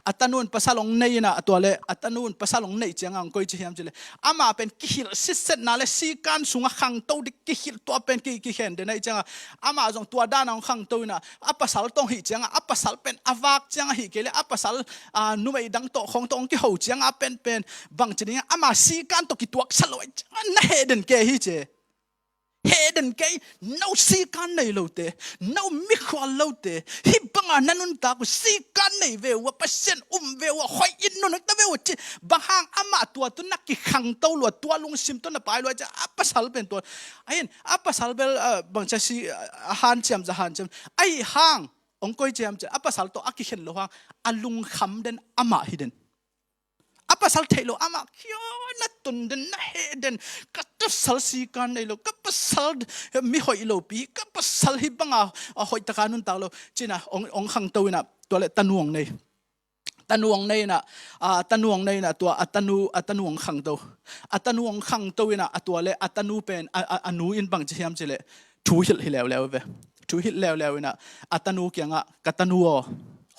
A tanu in pasal hong nei in ah, a tua leh a tanu in pasal hong neih ciangin hong koici hiam cih leh, amah pen kihilh sitsetna leh sikan sungah khangto ding kihilh, tua pen ki, kikhen den ahih ciangin, amah zong tua dan a hong khangto in ah, a pasal tawh hong hih ciangin, a pasal pen a vak ciang ahih kei leh, a pasal, ah, numei dang tawh khawng tawh hong kiho ciangin, a pen pen bangci ding, ama sikan tawh kituaksak lo ahih ciangin, na heh den kei hi ci. Heh den kei, no sikan nei lote, no mikhual lote, hih bangin na nuntak uh, sikan nei ve uh a, Pasian um ve uh a, hoih in nuntak ve uh a ci. Bang hang, amah tua tawh na kikhangto lua, tua lungsim tawh na pai lua ahih ciangin, a pasal pen tua, ahi in, a pasal bel, ah, bangci a si, ah, hanciam za hanciam. Ahih hang, hong koici hiam cih leh, a pasal tawh a kikhen lo hang, a lungkham den, amah hi den. A pasal theih loh, amah kia na tun den, na heh den. Ka pasal sikan nei lo, ka pasal mi hoih lopi, ka pasal hih bangin, ah, hoihtakin nuntak lo ci-in ah, hong, hong khangto in ah, tua leh tanu hong nei. Tanu hong nei in ah, ah, tanu hong nei in ah, tua a tanu, a tanu hong khangto. A tanu hong khangto in ah, a tua leh a tanu pen, a, a, a nu in bangci hiam cih leh, thu hilh hi leuleu ve. Thu hilh leuleu in ah, a tanu kiangah, ka tanu aw,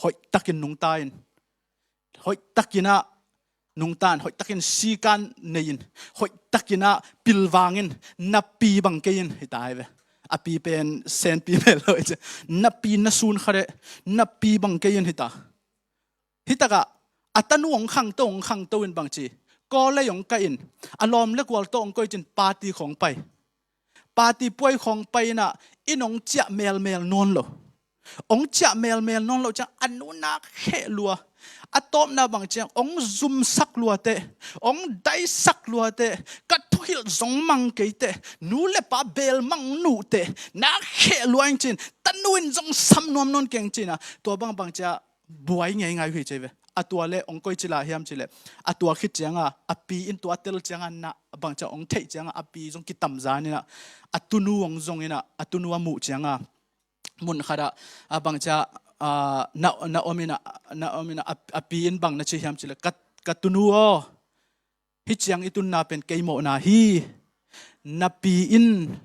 hoihtakin nungta in. Hoihtakin ah nungta in, hoihtakin sikan nei in, hoihtakin ah pilvang in, na pi bang kei in, hi ta hi ve. A pi pen senpi mel lo hi ci. Na pi na sun kha deh, na pi bang kei in, hi ta. Hih takah, a tanu hong khangto, hong khangto in bangci, kawlei hong kai in, a lawm le gual tawh hong koici-in party khawng pai. Party puai khawng pai in ah, inn hong ciah melmel nawn lo. Hong ciah melmel nawn lo ciang, a nu nak kheh lua. A tawpna bang ciang, hong zumsak lua teh, hong daisak lua teh, ka thuhilh zong mang kei teh, nu le pa bel mang nuh teh, nak kheh lua ing ci-in, tanu in zong sam nuam nawn keng ci-in ah, tua bang bang ciang, buai ngeingai uh hi ci hi ve. A tua leh hong koici lai hiam cih leh, a tua khit ciangin, a pi in tua tel ciangin, na bang ciang hong theih ciangin, a pi zong kitamzan in ah, a tunu hong zong in ah, a tunu a muh ciangin, mun khat ah, a bang ciang, ah, na, na om in ah, na om in ah, a, a pi in bang na ci hiam cih leh, ka, ka tunu aw, hih ciang i tunna pen kei mawhna hi. Na pi in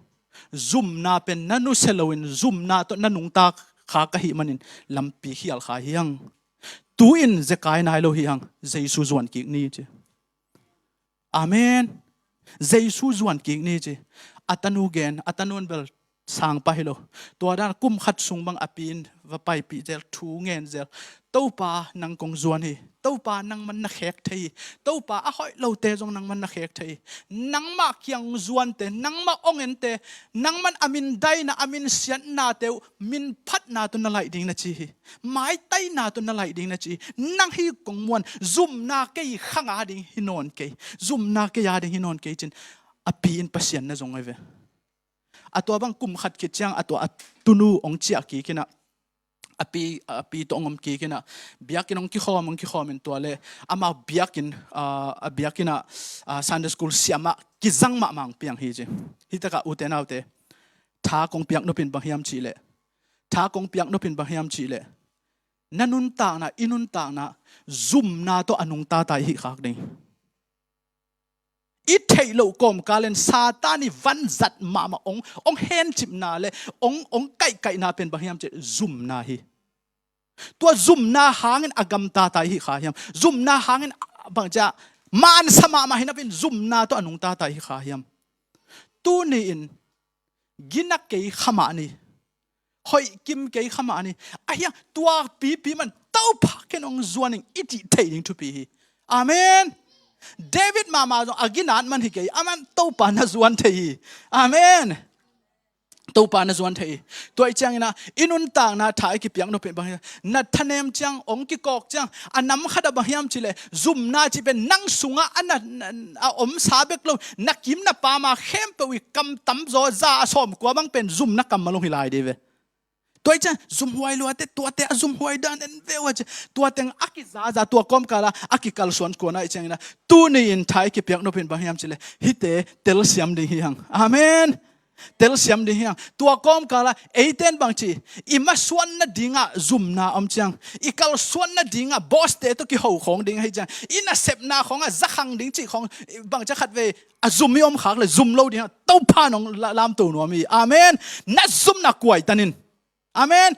zumna pen na nusia loin, zumna tawh na nungta kha ka hih manin, lampi khial kha hi hang. Tu-in zekai nai lo hi hang, Jesu zuan kik ni ci. Amen. Jesu zuan kik ni ci. A tanu gen, a tanu in bel sang pah hi lo. Tua dan kum khat sung bang a pi in va paipih zel, thu ngen zel. Topa, nang kong zuan hi. Topa, nangman na khek thei hi. Topa, a hoih lote zong nangman na khek thei hi. Nangmah kiang zuante, nangmah ong ente, nangman a mindaina, a minsiatnate uh, minphatna tawh na laih ding na ci hi. Maitaina tawh na laih ding na ci hi. Nang hi kong muan, zumna kei khang a ding hi nawn kei. Zumna kei a ding hi nawn kei ci-in, a pi in Pasian na zong ahi ve. A tua bang kum khat khit ciang, a tua a tunu hong ciah kik in ah, a pi, a pi tawh hong om kik in ah, biakinn hong kikhawm, hong kikhawm in tua leh, amau biakinn, ah, a biakinn ah, ah, Sunday school siamah kizang mahmah hong piang hi ci. Hih takah ute naute, tha kong piak nop in bang hiam cih leh, tha kong piak nop in bang hiam cih leh, na nuntakna, i nuntakna, zumna tawh a nungta ta i hih khak ding. I theih loh kawmkal in Satan i vanzat mahmah hong, hong hencipna leh hong, hong kaihkaihna pen bang hiam cih leh zumna hi. Tua zumna hangin a gamta ta i hih kha hiam? Zumna hangin bang ciang mansa mahmah hi napi-in zumna tawh a nungta ta i hih kha hiam? Tuni-in gina kei kha mah ni. Hoih kim kei kha mah ni. Ahi hang tua pipi man Topa, ken hong zuan ing i cih theih ding thupi hi. Amen. David mahmah zong a ginat man hi kei, aman Topa na zuan thei hi. Amen. Topa na zuan thei hi. Tua ih ciangin ah i nuntakna tha i kipiak nop in bang hiam, na thanem ciang, hong kikawk ciang, a nam khat ah bang hiam cih leh zumna cih pen nang sungah a na, na, a omsa bek lo, na kim na pam a khempeuh i kam tamzaw za a sawmkua bang pen zumna kammal hong hi lai ding ve. Tua ih ciang zumhuai luate, tuate a zumhuai dan en ve uh a ci, tua teng a kizaza, tua kawmkal ah a kikalsuan kuan a ih ciangin ah tuni in tha i kipiak nop in bang hiam cih leh hihte telsiam ding hi hang. Amen. Telsiam ding hi hang. Tua kawmkal ah eite in bang ci, i masuan nadingah zumna om ciang, i kalsuan nadingah boss-te tawh kiho khawng ding ahih ciang, i nasepna khawngah zakhang ding cih khawng bang ci a khatvei a zum i om khak leh zum lo ding hang. Topa in hong la-, lamto nuam hi. Amen. Na zumna kuaitanin. Amen.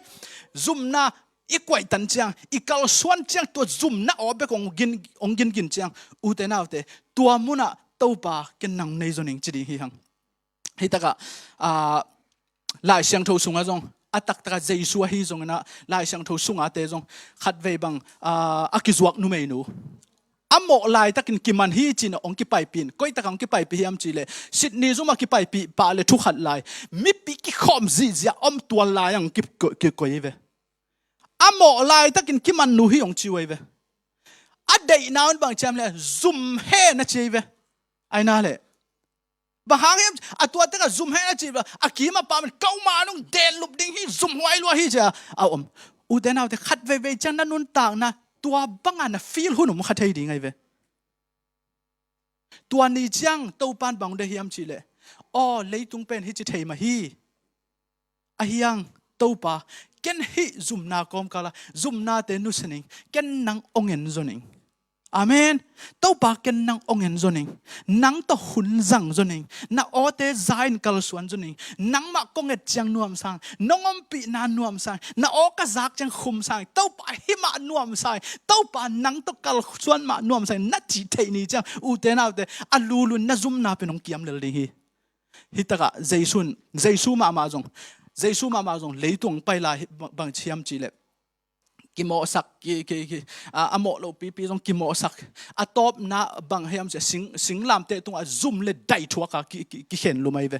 Zumna i kuaitan ciang, i kalsuan ciang, tua zumna aw bek hong gin, hong gingin ciang, ute naute, tua munah Topa ken nang nei zaw ning ci ding hi hang. Hih takah, ah, Lai Siangtho sungah zong, a taktakah Jesu ahi zongin ah, Lai Siangtho sungate zong, khatvei bang, ah, a kizuak numeinu, a mawh laitakin kiman hi ci-in ah hong kipaipih in. Koi takah hong kipaipih hiam cih leh, Sydney zum ah kipaipih pah leh thu khat lai, mipi kikhawm zihziah om tual lai-ah hong ki, ki, kikoi hi ve. A mawh laitakin kimannu hi hong ci uh ahi ve. A deihna un bang ci hiam leh, zum hen a ci ahi ve. Ahi na leh, bang hang hiam, a tua takah zum hen a cih leh, a kim a pam in, "Kauma nong denlup ding hi, zumhuai lua hi," ci-a a om. Ute naute, khat veivei ciang na nuntakna tua bangah na feel hun om kha thei ding ahi ve. Tua ni ciang Topa in bang deih hiam cih leh, "Aw, leitung pen hih ci thei mah hi. Ahi hang Topa, ken hih zumna kawmkal ah zumnate nusia ning, ken nang hong en zaw ning. Amen. Topa, ken nang hong en zaw ning. Nang tawh hun zang zaw ning. Na awte za-in kalsuan zaw ning. Nangmah kong et ciang nuamsa ing. Nong ompihna nuamsa ing. Na aw ka zak ciang khumsa ing. Topa, hih mah nuamsa ing. Topa, nang tawh kalsuan mah nuamsa ing," na cih theih ni ciang, ute naute, a lulun na zumna pen hong kiam lel ding hi. Hih takah Jesu in, Jesu mahmah zong, Jesu mahmah zong leitung pai lai bang ci hiam cih leh, kimawhsak, ki, ki, ki, a, a mawh loh pipi zong kimawhsak. A tawpna bang hiam cih leh, sing, singlamteh tungah zum le dai thuak a ki, ki, kikhen lum ahi ve.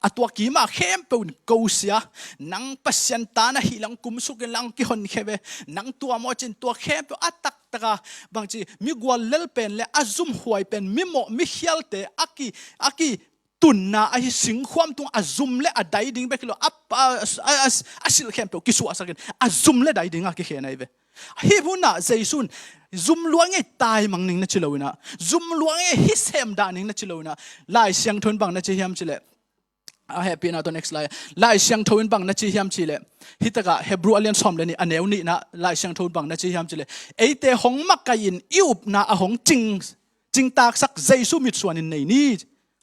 A tua kim a khempeuh in, "Ko sia, nang Pasian ta na hih leh kumsuk in lang," kihonkhia ve. "Nang tua maw," ci-in tua khempeuh a taktak a, bang ci, migual lel pen le a zumhuai pen, mimawh mikhialte a ki, a ki tunna ahi singkhuam tung a zum le a dai ding bek hi lo, a, a, a, a, a silh khempeuh kisuahsak in a zum le dai ding a kikhen ahi ve. Hih munah Jesu in zum lua ing ei, taimang ning na ci lo in ah, zum lua ing ei, hih sem dah ning na ci lo in ah, Lai Siangtho in bang na ci hiam cih leh, a hehpihna tawh next lai, Lai Siangtho in bang na ci hiam cih leh, hih takah Hebrew a lian sawm le nih a neu nihna Lai Siangtho in bang na ci hiam cih leh, eite hong makaih in i upna a hong cing, cingtaksak Jesu mitsuan in nei ni.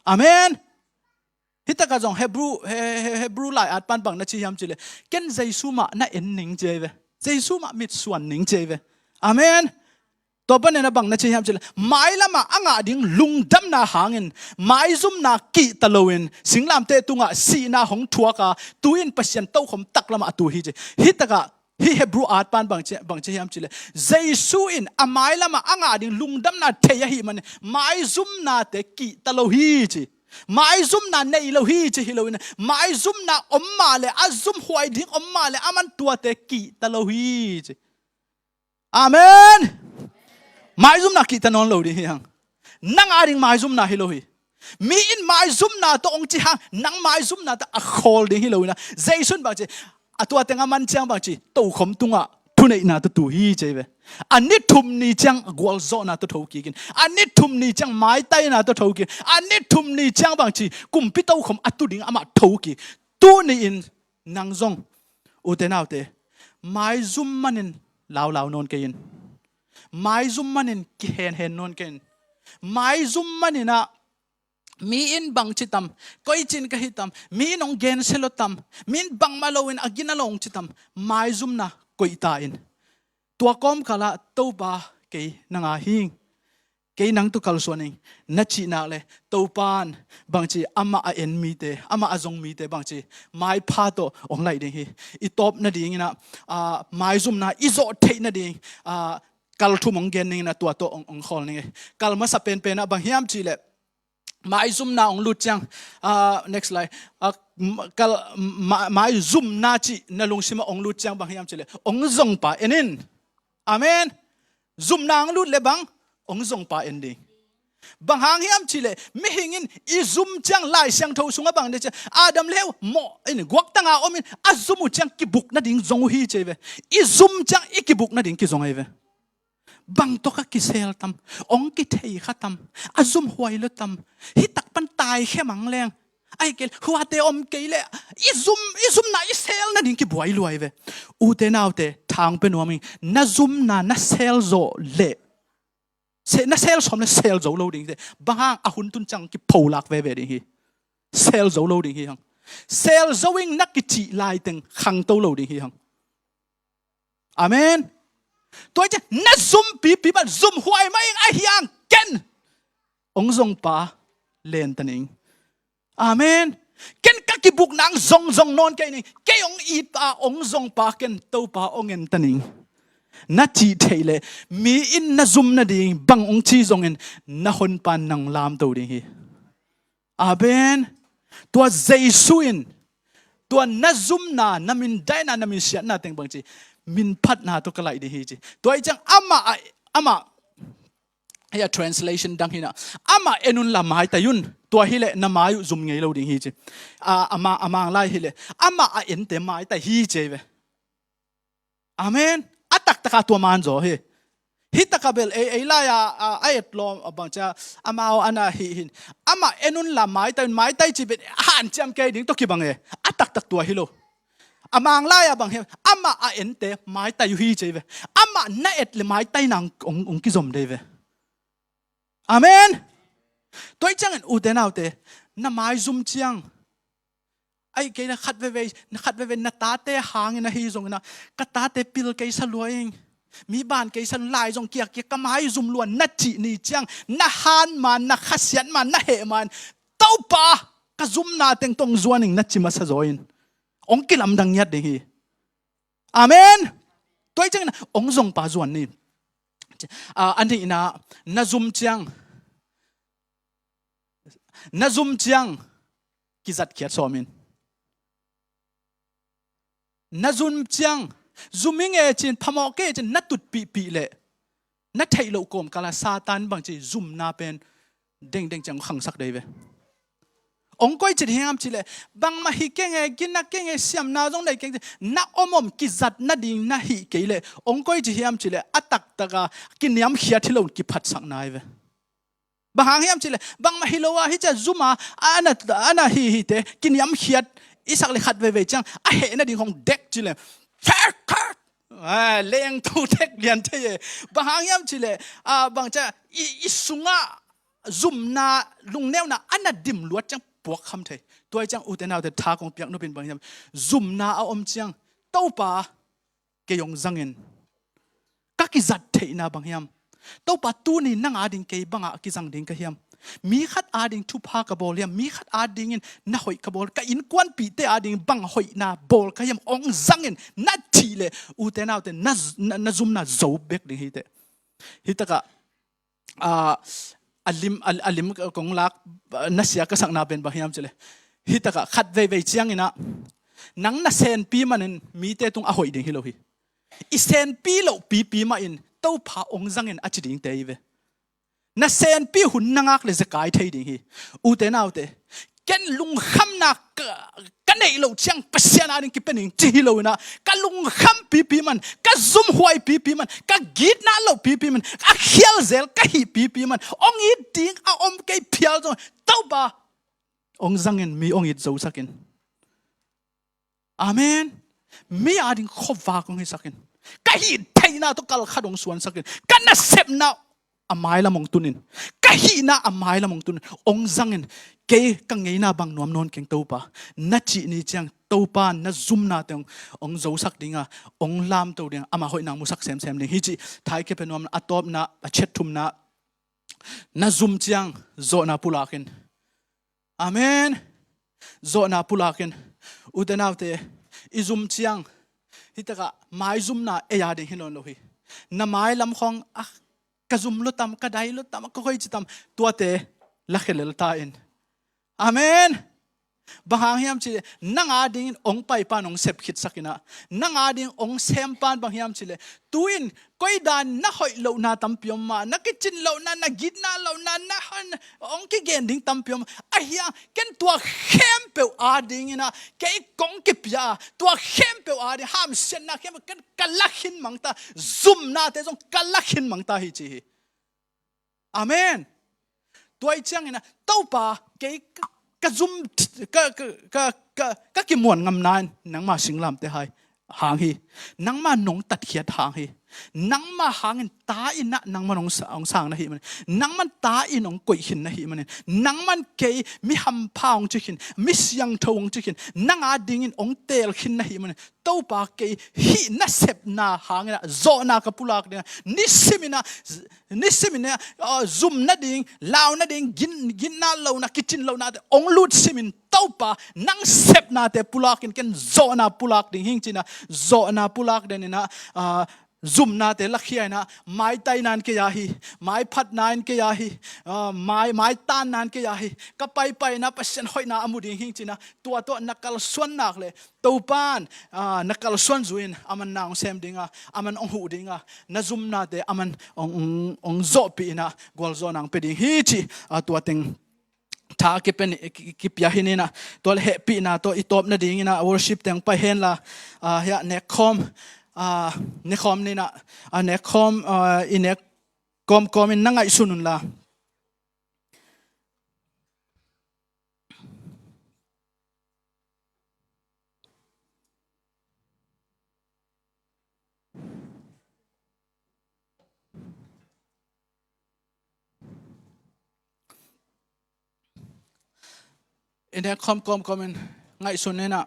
Amen. Hih takah zong Hebrew, He-, He-, Hebrew lai-at pan bang na ci hiam cih leh, "Ken Jesu mah na en ning," ci ahi ve. "Jesu mah mitsuan ning," ci ahi ve. Amen. Tua panin a bang na ci hiam cih leh, mailamah a ngah ding lungdamna hangin maizumna kihta loin singlamteh tungah sihna hong thuak a, tu-in Pasian tokhom taklamah a tu hi ci. Hih takah hih Hebrew at pan bang ci, bang ci hiam cih leh, Jesu in a mailamah a ngah ding lungdamna thei ahih manin maizumnate kihta lo hi ci. Maizumna nei lo hi ci hi loin, maizumna om mah leh, a zumhuai ding om mah leh, aman tuate kihta lo hi ci. Amen. Maizumna kihta nawn lo ding hi hang. Nang a ding maizumna hi lo hi. Mi in maizumna tawh hong ci hang, nang maizumna tawh a khawl ding hi lo in ah, Jesu in bang ci, a tua teng a man ciang bang ci, tokhom tungah thuneihna tawh tu hi ci ve. A ni thum ni ciang gualzawhna tawh tho kik in, a ni thum ni ciang maitaina tawh tho kik in, a ni thum ni ciang bang ci, kumpi tokhom a tu ding amah tho kik. Tuni in nang zong, ute naute, maizum manin laulau nawn kei in. Maizum manin kihenhen nawn kei in. Maizum manin ah mi in bang ci tam, koi cin ka hi tam, mi in hong gensia lo tam, mi in bangmah loin a gina lo hong ci tam, maizumna koih ta in. Tua kawmkal ah, "Topa, kei nang a hing, kei nang tawh kalsuan ing," na cih nak leh, Topa in bang ci, amah a en mite, amah a zong mite bang ci, maipha tawh hong laih ding hi. I tawp nadingin ah, aa, maizumna i zawh theih nading, aa, kal thum hong gen ning in ah, tua tawh hong, hong khawl ning hi. Kal masa penpen ah bang hiam cih leh, maizumna hong lut ciang, ah, next slide. Ah, m-, kal-, ma-, maizumna cih na lungsimah hong lut ciang bang hiam cihleh, hong zongpa en in. Amen. Zumna hong lut le bang, hong zongpa en ding. Bang hang hiam cihleh, mihing in i zum ciang Lai Siangtho sungah bang de ciang, Adam le Eva mawh in, guaktanga om in, a zum uh ciang kibuk nading zong uh hi ci ei ve. I zum ciang i kibuk nading kizong ei ve. Bang tawh ka kisel tam, hong kithei kha tam, a zumhuai lo tam, hih tak pan taikhia mang leng, ahih kei leh huate om kei leh, i zum, i zumna i sel nading kibuai lua ei ve. Ute naute, thang pia nuam ing, na zumna na sel zawh leh, se-, na sel sawm leh sel zo lo ding hi. Bang hang, a hun tun ciang kipholak veve ding hi. Sel zo lo ding hi hang. Sel zo ing na kicih laiteng khangto lo ding hi hang. Amen. Tua hi ciang na zum pipi pan, zumhuai mah ing, ahi hang ken hong zongpa len ta ning. Amen. Ken ka kibukna hong zongzong nawn kei ning, kei hong itpa, hong zongpa ken Topa hong en ta ning, na cih theih leh, mi in na zum nading bang hong ci zongin, na honpa in nang lamto ding hi. Amen. Tua Jesu in, tua na zumna, na mindaina, na minsiatna teng bang ci, minphatna tawh ka laih ding hi ci. Tua hi ciang amah, amah, hih a translation dang hi na, amah en unla maitai un, tua hileh na mai uh zum ngei lo ding hi ci. A, a ma-, a Mang lai hileh, amah a ente maitai hi ci ei ve. Amen. A taktaka tua man zaw hi. Hih taka bel ei, ei lai-a, a, a etlawm, a bang cia, amau ana hih hin. Amah en unla maitai un, maitai ci bel hanciam kei ding tawh kibang e. A taktak tua hi lo. A Mang lai-a bang hi, amah a ente maitai uh hi ci ei ve. Amah na et leh maitaina hong, hong kizom dei ve. Amen. Tua hi ciangin ute naute, na maizum ciang, ahih kei leh khat veivei, khat veivei na tate hangin ahi zongin ah, ka tate pil kei sa lua ing, mi ban kei sa lua, lai zong kiakia, ka maizum lua na cih ni ciang, na han man, na khasiat man, na heh man, Topa, ka zumna teng tawh hong zuan ing na ci masa zaw in, hong kilamdang ngiat ding hi. Amen. Tua hi ciangin ah hong zongpa zuan ni. A, a nihna, na zum ciang, na zum ciang kizatkhiat sawm in. Na zum ciang, zum ing e ci-in, phamawh kei e ci-in na tutpihpih leh, na theih loh kawmkal ah Satan bangci zumna pen dengdeng ciang khangsak dei ve. Hong koici ding hiam cihleh, bangmah hi keng e, gina keng e, siamna zong nei keng ci, na om om kizat nading na hih kei leh, hong koici hiam cihleh, a taktak a kiniamkhiat hi loin kiphatsakna hi ve. Bang hang hiam cihleh, bangmah hi lo a, hih cia zum a, a na, a na hih hihte kiniamkhiat i sak leh khat veivei ciang a heh nading hong dek cileh, fek khat, a, lengto dek lian thei e. Bang hang hiam cihleh, a, bang cia i, i sungah zumna, lungneuna a na dim luat ciang puakkham thei. Tua hi ciang ute naute, tha kong piak nopin bang hiam, zumna a om ciang, Topa, kei hong zangin. Ka kizat theihna bang hiam? Topa, tuni nang ading kei bangah kizang ding ka hiam? Mi khat ading thupha ka bawl hiam? Mi khat adingin na hoih ka bawl, ka innkuanpihte ading bang hoihna bawl ka hiam? Hong zangin na cih leh, ute naute, na, na, na zumna zo bek ding hi teh. Hih takah, a, a lim, a, a lim kong lak, a, nasia ka sakna pen bang hiam cihleh, hih takah khat veivei ciangin ah, nang na senpi manin mite tung a hoih ding hi lo hi. I senpi loh pipi mahin Topa hong zangin a ci dingte hi ve. Na senpi hun na ngak leh zekai thei ding hi. Ute naute, ken lungkhamna ka, ka neih loh ciang Pasian ading kipia ning ci hi lo in ah, ka lungkham pipi man, ka zumhuai pipi man, ka gitna loh pipi man, a khialzel ka hih pipi man, hong it ding a om kei phial zong, Topa, hong zangin mi hong it zosak in. Amen. Mi ading khuavak hong hisak in. Ka hih theihna tawh kalkhat hong suansak in. Ka nasepna a mailam hong tun in. Ka hihna a mailam hong tun in. Hong zangin, kei ka ngeina bang nuam nawn keng Topa, na cih ni ciang Topa na zumnate hong, hong zosak dinga, hong lamto dinga, ama hoihna hong musak semsem ding hi cih thaikhia pia nuam. A tawpna, a ciat thumna, na zum ciang zawhna pulak in. Amen. Zawhna pulak in. Ute naute, i zum ciang, hih takah maizumna ei ading hi nawn lo hi. Na mailam khawng, a, ka zum lua tam, ka dai lua tam, ka koici tam, tuate lakhia lel ta in. Amen. Bang hang hiam cih leh nang a dingin hong paipan hong sep khitsak in ah, nang a dingin hong sempan bang hiam cih leh, tu-in koi dan na hoih lohna tampi om mah, na kicin lohna, na gitna lohna, na hon hong kigen ding tampi om. Ahi hang ken tua khempeuh a dingin ah kei kong kipia a, tua khempeuh a ding hamsiatna khempeuh ken ka la khin mang ta, zumnate zong ka la khin mang ta hi ci hi. Amen. Tua i ciangin ah, Topa, kei ka, ka zum, ka, ka, ka, ka, ka kimuan ngamna in nangma singlamteh hai hang hi. Nangma nong tatkhiat hang hi. Nangma hangin ta in ah nangman hong sa-, hong sang na hih manin, nangman ta in hong koih khin na hih manin, nangman kei mi hampha hong ci khin, mi siangtho hong ci khin, nang a dingin hong teel khin na hih manin, Topa, kei hih na sepna hangin ah zawhna ka pulak ding a, nisimin ah, nisimin ah, ah, zum nading, lau nading, gin, ginna lohna, kicin lohnate hong lut simin, Topa, nang sepnate pulakin ken zawhna pulak ding hing ci-in ah, zawhna pulak den in ah, ah, zumnate lakhia in ah, maitaina in kei a hi, maiphatna in kei a hi, ah, mai, maitanna in kei a hi, ka paipai in ah Pasian hoihna a mu ding hing ci-in ah, tua tawh na kalsuan nak leh, Topan, ah, na kalsuan zui-in, aman na hong sem ding a, aman hong huh ding a, na zumnate aman hong, hong, hong zawhpih in ah, gualzawhna hong pia ding hi cih, ah, tua teng tha kipia ni, ki, kipia hi ni in ah, tua leh hehpihna tawh i tawp nadingin ah, worship teng pai hen la, ah, hiah nekkhawm, ah, nekkhawm ni in ah, ah, nekkhawm, ah, i nek kawmkawm in na ngaihsun un la. I nek khawm kawmkawm in ngaihsun ni in ah.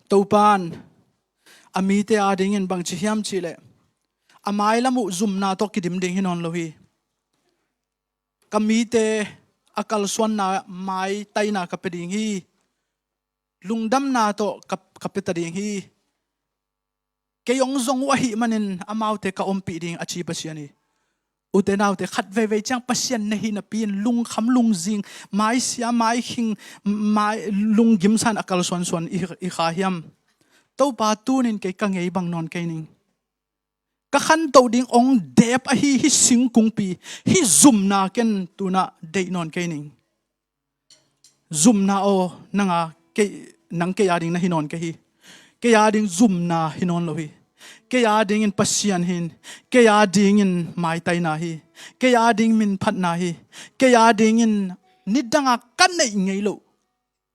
Topan a mite a dingin bangci hiam cih leh, a mailam uh zumna tawh kidim ding hi nawn lo hi. Ka mite a kalsuanna maitaina ka pia ding hi. Lungdamna tawh ka, ka pia ta ding hi. Kei hong zong uh ahih manin amaute ka ompih ding a ci Pasian hi. Ute naute, khat veivei ciang Pasian na hi napi-in lungkham lungzing, maisia maikhing, mai, lunggimsa in a kalsuansuan i, i kha hiam? Topa, tuni-in kei ka ngei bang nawn kei ning. Ka khanto ding hong dep ahi hih singkungpi, hih zumna ken tu-in ah deih nawn kei ning. Zumna aw, nang a, kei, nang kei a ding na hi nawn kei hi. Kei a ding zumna hi nawn lo hi. Kei a dingin Pasian hi in, kei a dingin maitaina hi. Kei a ding minphatna hi. Kei a dingin nidang a ka neih ngei loh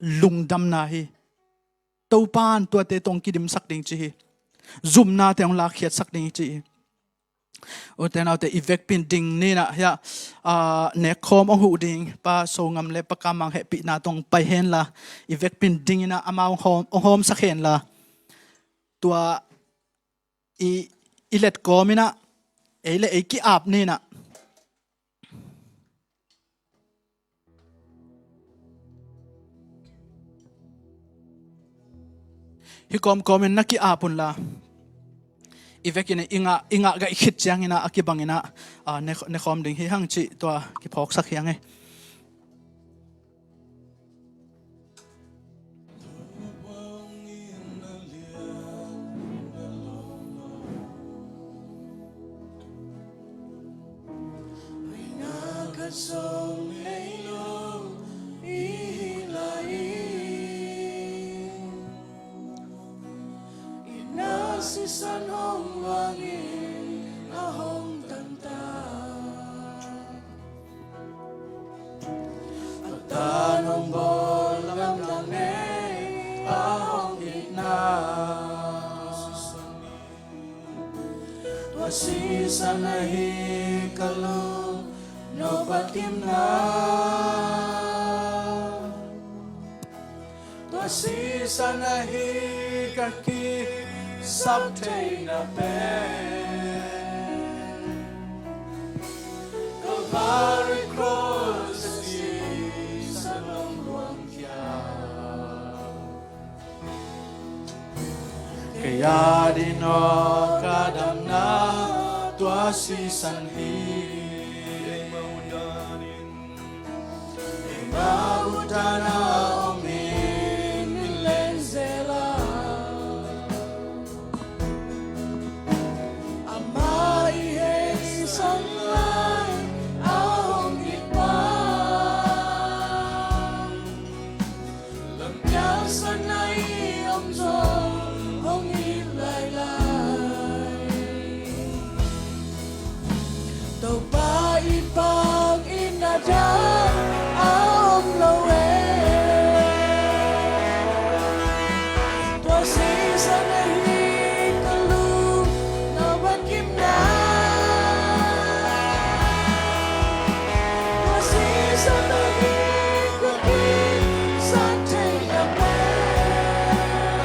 lungdamna hi. Topan tuate tawh hong kidimsak ding ci hi. Zumnate hong lakkhiatsak ding ci hi. Ute naute, i vekpi-in ding ni in ah, hiah, ah, nekkhawm hong huh ding Pa So Ngam le Pa Kam Mang hehpihna tawh hong pai hen la, i vekpi-in ding in ah amau hong hawm, hong hawmsak hen la. Tua i, i let kawm in ah, ei le ei ki-ap ni in ah. Hih kawmkawm in na ki-ap un la, i vekin i ngah, i ngah gaih khit ciangin ah a kibangin ah, ah, ne, nekhawm ding hi hang cih tua kiphawksak hi hang e. Sisan hong vangin a hong tanta. A tan hong bawl lamdang nei a hong itna. Tua sisan ahi ka lung no patimna. Tua sisan ahi ka kisap theihna pen Calvary Cross a sisan hong luangkhia. Kei Adin aw ka damna tua sisan hi. Eimau danin, eimau dana om in min leng zel a, amah i hei sang lai a hong hi pa. Lampiang sana i om zong hong hi lailai. Topa i pang in a dan a om lo e. Tua sisan ahi ka lung na van kim na. Tua sisan ahi ka kisan thei na pen.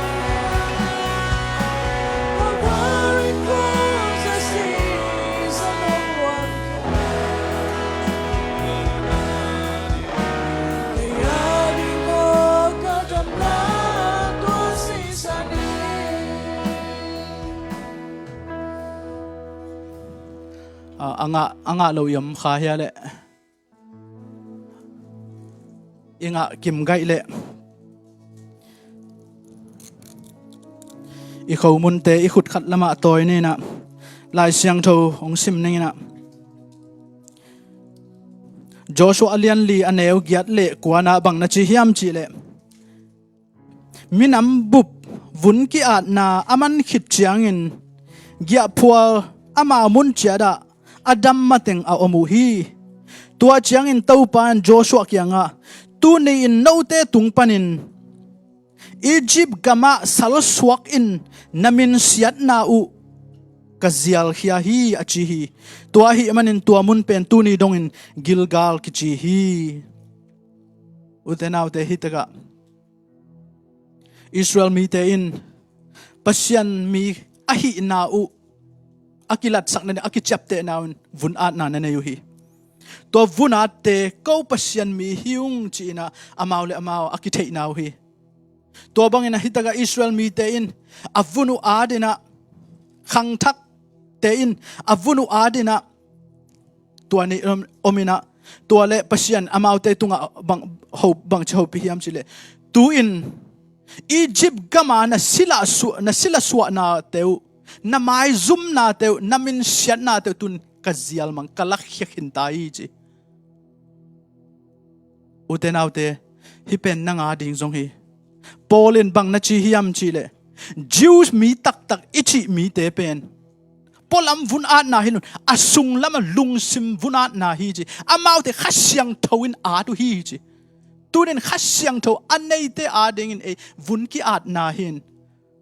Tua very cross a sisan a huan. Kei a ding aw ka damna tua sisan hi. A, a ngah, a ngah lo i om kha hia leh i ngah kim gaih leh i khomunte i khut khat lamah tawi ni in ah, Lai Siangtho hong sim ning in ah, Joshua a lian li a neu giat leh kuana bang na ci hiam cih leh, minam bup vun ki-atna a man khit ciangin giahphual ama mun ciat ah a dam mateng a om uh hi. Tua ciangin Topa in Joshua kiangah, tuni-in note tung panin Egypt gamah salsuak in na minsiatna uh ka zialkhia hi, a ci hi. Tua ahih manin tua mun pen tuni dongin Gilgal kici hi. Ute naute, hih takah Israel mite in Pasian mi ahihna uh a kilatsakna ding, a kiciaptehna uh in vun-atna na nei uh hi. Tua vun-atte ko Pasian mi hi ung ci-in ah amau le amau a kitheihna uh hi. Tua bangin ah hih takah Israel mite in a vun uh at in ah, khangthakte in a vun uh at in ah, tua ni om, om in ah, tua leh Pasian amaute tungah bang, ho, bangci hopih hiam cih leh, tu-in Egypt gama na sila su-, na silasuahnate uh, na maizumnate uh, na minsiatnate uh tun ka zialmang, ka lakhia khin ta hi ci. Ute naute, hih pen nang a ding zong hi. Paul in bang na ci hiam cih leh, Jews mi taktak i cih mite pen pualam vun-atna hi lo-in, a sunglam a lungsim vun-atna hi ci. Amaute Kha Siangtho in at uh hi ci. Tuni-in Kha Siangtho a neite a dingin ei vun ki-atna hi.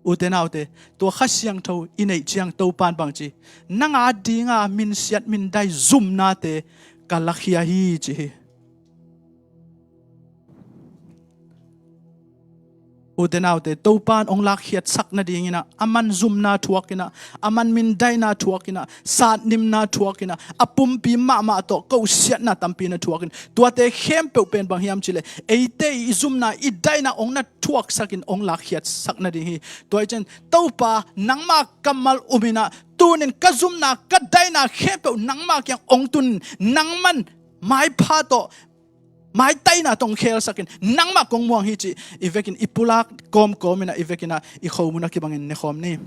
Ute naute, tua Kha Siangtho i neih ciang Topa in bang ci, nang a dinga minsiat mindai zumnate ka lakhia hi ci hi. Ute naute, Topa in hong lakkhiatsak nadingin ah, a man zumna thuakin ah, a man mindaina thuakin ah, satnimna thuakin ah, a pumpi mahmah tawh kosiatna tampi na thuakin, tuate khempeuh pen bang hiam cih leh, eite i zumna, i daina hong na thuaksakin hong lakkhiatsak nading hi. Tua hi ciang, Topa, nangma kammal um in ah, tuni-in ka zumna, ka daina khempeuh nangma kiang hong tun in, nangman maipha tawh, maitaina tawh hong khelsakin, nangmah kong muang hi cih i vekin i pulak kawmkawm in ah, i vekin ah i khomun ah kibangin nekhawm ni.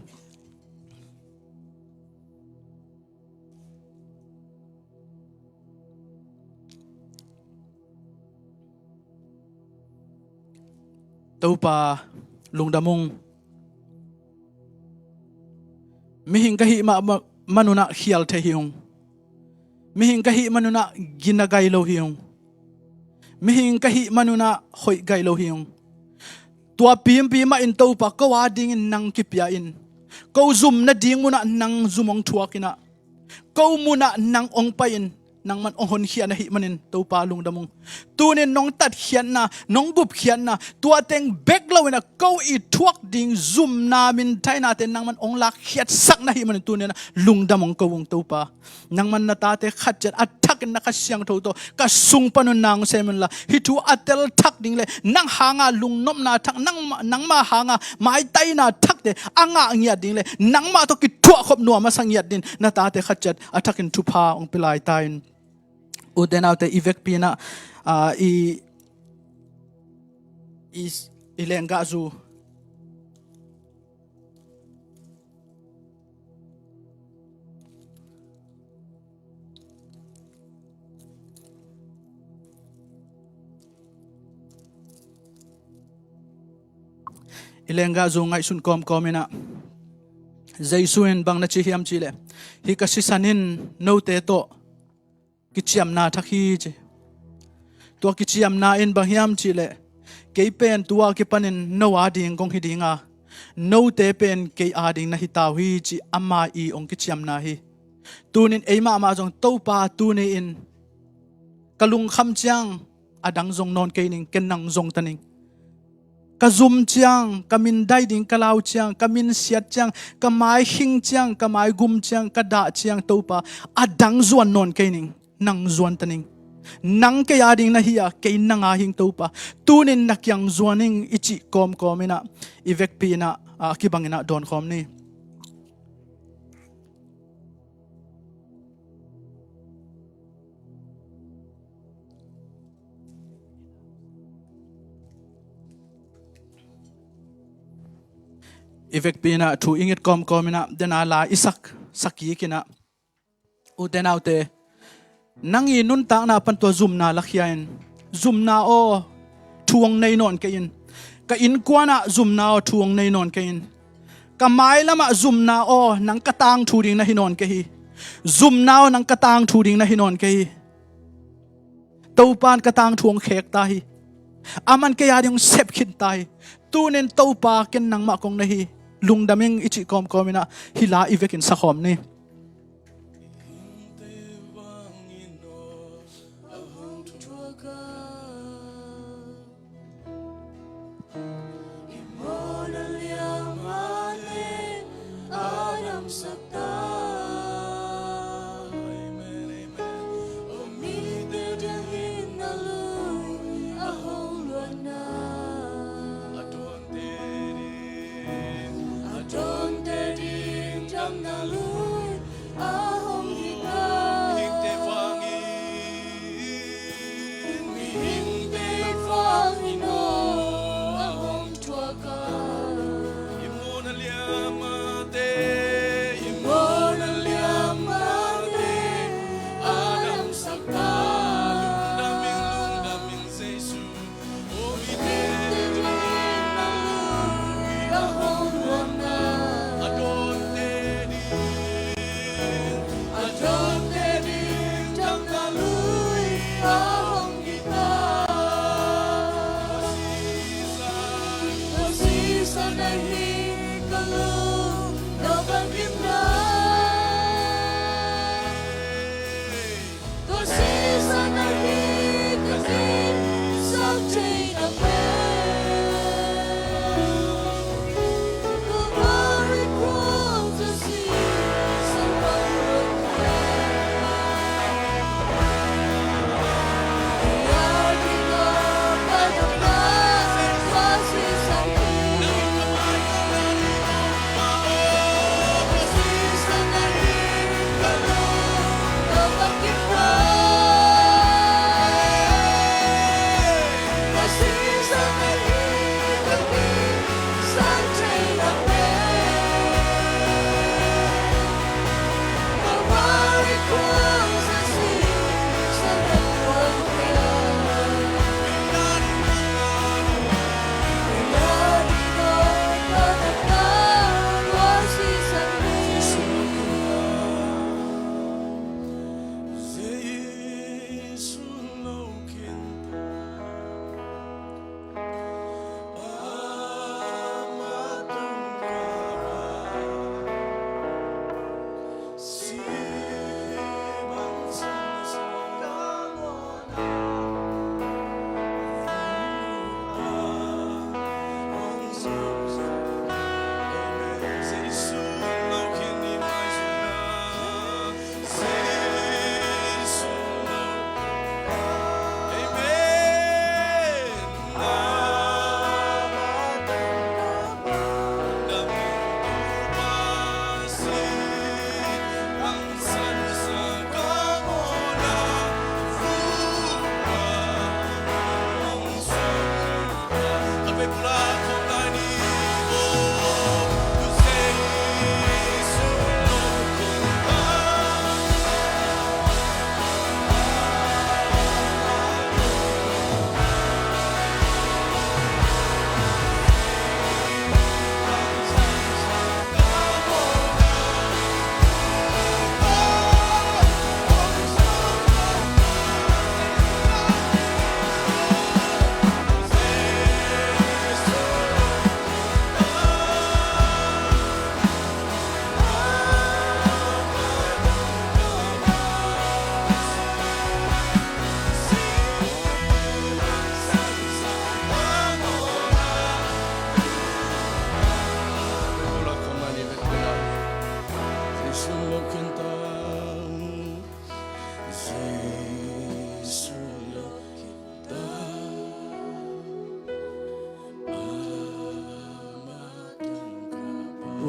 Topa, lungdam ung. Mihing ka hih mah, mah, man un ah khial thei hi ung. Mihing ka hih man un ah gina gai lo hi ung. Mihing ka hih man un ah hoih gai lo hi ung. Tua pimpi mah in Topa, ko a dingin nang kipia in, ko zum nading mun ah nang zum hong thuak in ah, ko mun ah nang hong pai in, nangman hong honkhia na hih manin Topa, lungdam ung. Tuni-in nong tatkhiatna, nong gupkhiatna, tua teng bek lo in ah ko i thuak ding zumna, mindainate nangman hong lakkhiatsak na hih manin tuni-in ah lungdam hong ko ung Topa. Nangman na tate khat ciat a thakin na Kha Siangtho tawh ka sung pan un na hong sem un la, hih thu a tel thak ding leh nang hanga lungnopna thak, nang, nangma hanga maitaina thak te a ngah ngiat ding le nangmah tawh kithuahkhop nuam a sa ngiat ding na tate khat ciat a thakin thupha hong pia lai ta in. Ute naute, i vekpi in ah, ah, i, i, i lenggahzu, i lenggahzu ngaihsun kawmkawm in ah, Jesu in bang na ci hiam cih leh, hih ka sisan in note tawh kiciamna thak hi, ci. Tua kiciamna in bang hiam cih leh, kei pen tu a kipanin no ading kong hi ding a, note pen kei ading na hi ta uh hi, ci ama i hong kiciamna hi. Tunin ei mahmah zong, Topa, tuni in ka lungkham ciang a dang zong nawn kei ning, ken nang zong ta ning. Ka zum ciang, ka mindai ding ka lau ciang, ka minsiat ciang, ka mai khing ciang, ka mai gum ciang, ka dah ciang, Topa, a dang zuan nawn kei ning, nang zuan ta ning. Nang kei ading na hi a, kei nang a hing, Topa, tunin na kiang zuan ing, i cih kawmkawm in ah, i vekpi in ah, a kibang in ah dawnkhawm ni. I vekpi in ah thu i nget kawmkawm in ah, den a la i sak, sak kik in ah, ute naute, nang i nuntakna pan tua zumna lakhia in, zumna aw, thu hong nei nawn kei in. Ka innkuan ah zumna aw, thu hong nei nawn kei in. Ka mailam ah zumna aw, nang ka tangthu ding na hi nawn kei hi. Zumna aw, nang ka tangthu ding na hi nawn kei hi. Topa in ka tangthu hong khek ta hi. Aman kei ading hong sep khin ta hi. Tunin Topa, ken nangmah kong na hi, lungdam ing, i cih kawmkawm in ah hih la i vekin sakhawm ni.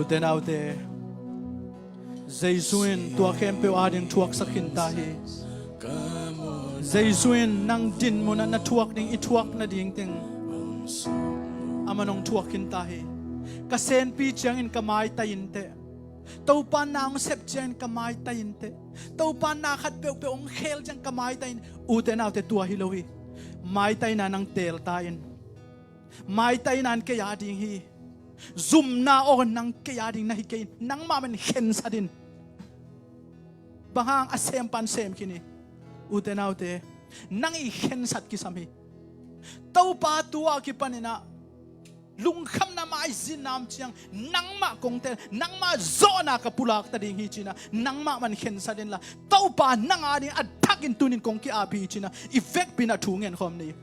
Ute naute, Jesu in tua khempeuh ading thuaksak khin ta hi. Jesu in nang din munah na thuak ding, i thuak nading teng amah in hong thuak khin ta hi. Ka senpi ciangin ka maitai inteh. Topa na hong sep ciangin ka maitai inteh. Topa na khat peuhpeuh hong khel ciang ka maitai in. Ute naute, tua hi lo hi. Maitaina nang teel ta in. Maitaina in kei ading hi. Zumna aw nang kei ading na hi kei in. Nangmah mah in khensat in. Bang hang a sempa in sem khin hi. Ute naute, nang i khensat kisam hi. Topa tua kipaninah lungkhamna maizinna om ciang nangmah kong teel, nangmah zawhna ka pulak ta ding hi cinah nangmah mah in khensat inla, Topa nang ading a thakin tunin kong ki-ap hi cinah i vekpi inah thu ngen khawm ni.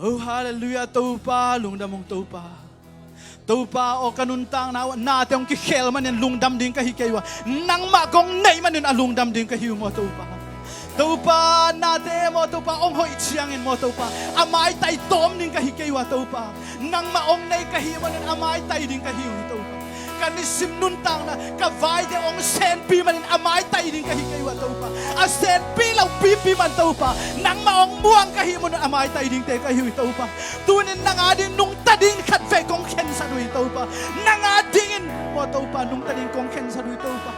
Oh, halleluiah, Topa, lungdam ung Topa. Topa aw, ka nuntakna uh ah nate hong kikhel manin lungdam ding ka hi kei uh a, nangmah kong nei manin a lungdam ding ka hi uh maw Topa. Topa, nate maw Topa hong hoih ciangin maw Topa, a maitai tawm ding ka hi kei uh a Topa. Nangmah hong nei ka hi manin a maitai ding ka hi uh hi Topa. Ka nisim nuntakna ka vaite hong senpi manin a maitai ding ka hi kei uh a Topa. A senpi lo pipi man Topa, nangmah hong muang ka hi manin a maitai dingte ka hi uh hi Topa. Tunin nang ading nungta ding khat vei kong khensat uh hi Topa. Nang adingin maw Topa, nungta ding kong khensat uh hi Topa.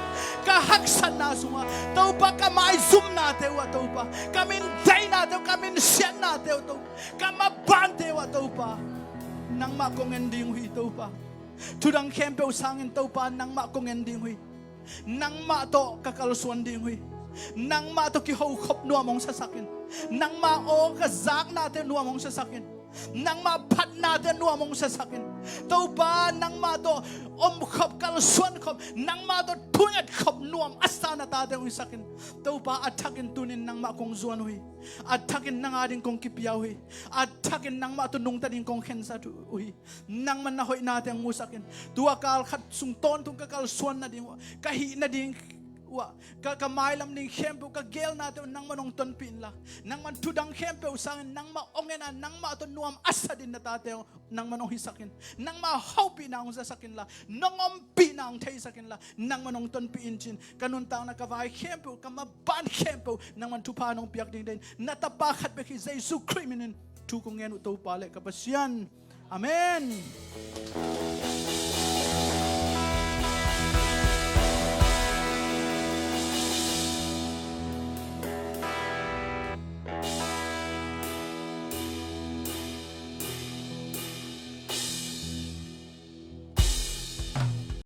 Ka haksatna sungah Topa, ka maizumnate uh ah Topa, ka mindeinate uh, ka minsiatnate uh Topa, ka mabante uh ah Topa, nangmah kong en ding uh hi Topa. Thudang khempeuh sangin Topa, nangmah kong en ding uh hi. Nangmah tawh ka kalsuan ding uh hi. Nangmah tawh kihokhop nuam hong siasak in. Nangmah aw ka zaknate nuam hong siasak in. Nangmah phatnate nuam hong siasak in. Topa, nangmah tawh omkhop kalsuankhop, nangmah tawh thungetkhop nuam a sa na tate hong hisak in. Topa, a thakin tunin nangmah kong zuan uh hi. A thakin nang ading kong kipia uh hi. A thakin nangmah tawh nungta ding kong khensat uh hi. Nangman na hoihnate hong musak in. Tua kal khat sung tawntung ka kalsuan nading uh ah, ka hih nading uh ah, ka, ka mailam ding khempeuh, ka geelnate uh nangman hong tonpih inla, nangman thudang khempeuh sangin nangmah hong en a, nangmah tawh nuam a sa ding na tate uh nangman hong hisak in. Nangmah hopihna hong zasak inla, nong ompihna hong theisak inla, nangman hong tonpih in cin. Ka nuntakna ka vai khempeuh, ka maban khempeuh nangman thupha nong piak ding deih in. Na tapa khat bek hi Jesu Khrih minin thu kong ngen uh Topa le ka Pasian. Amen.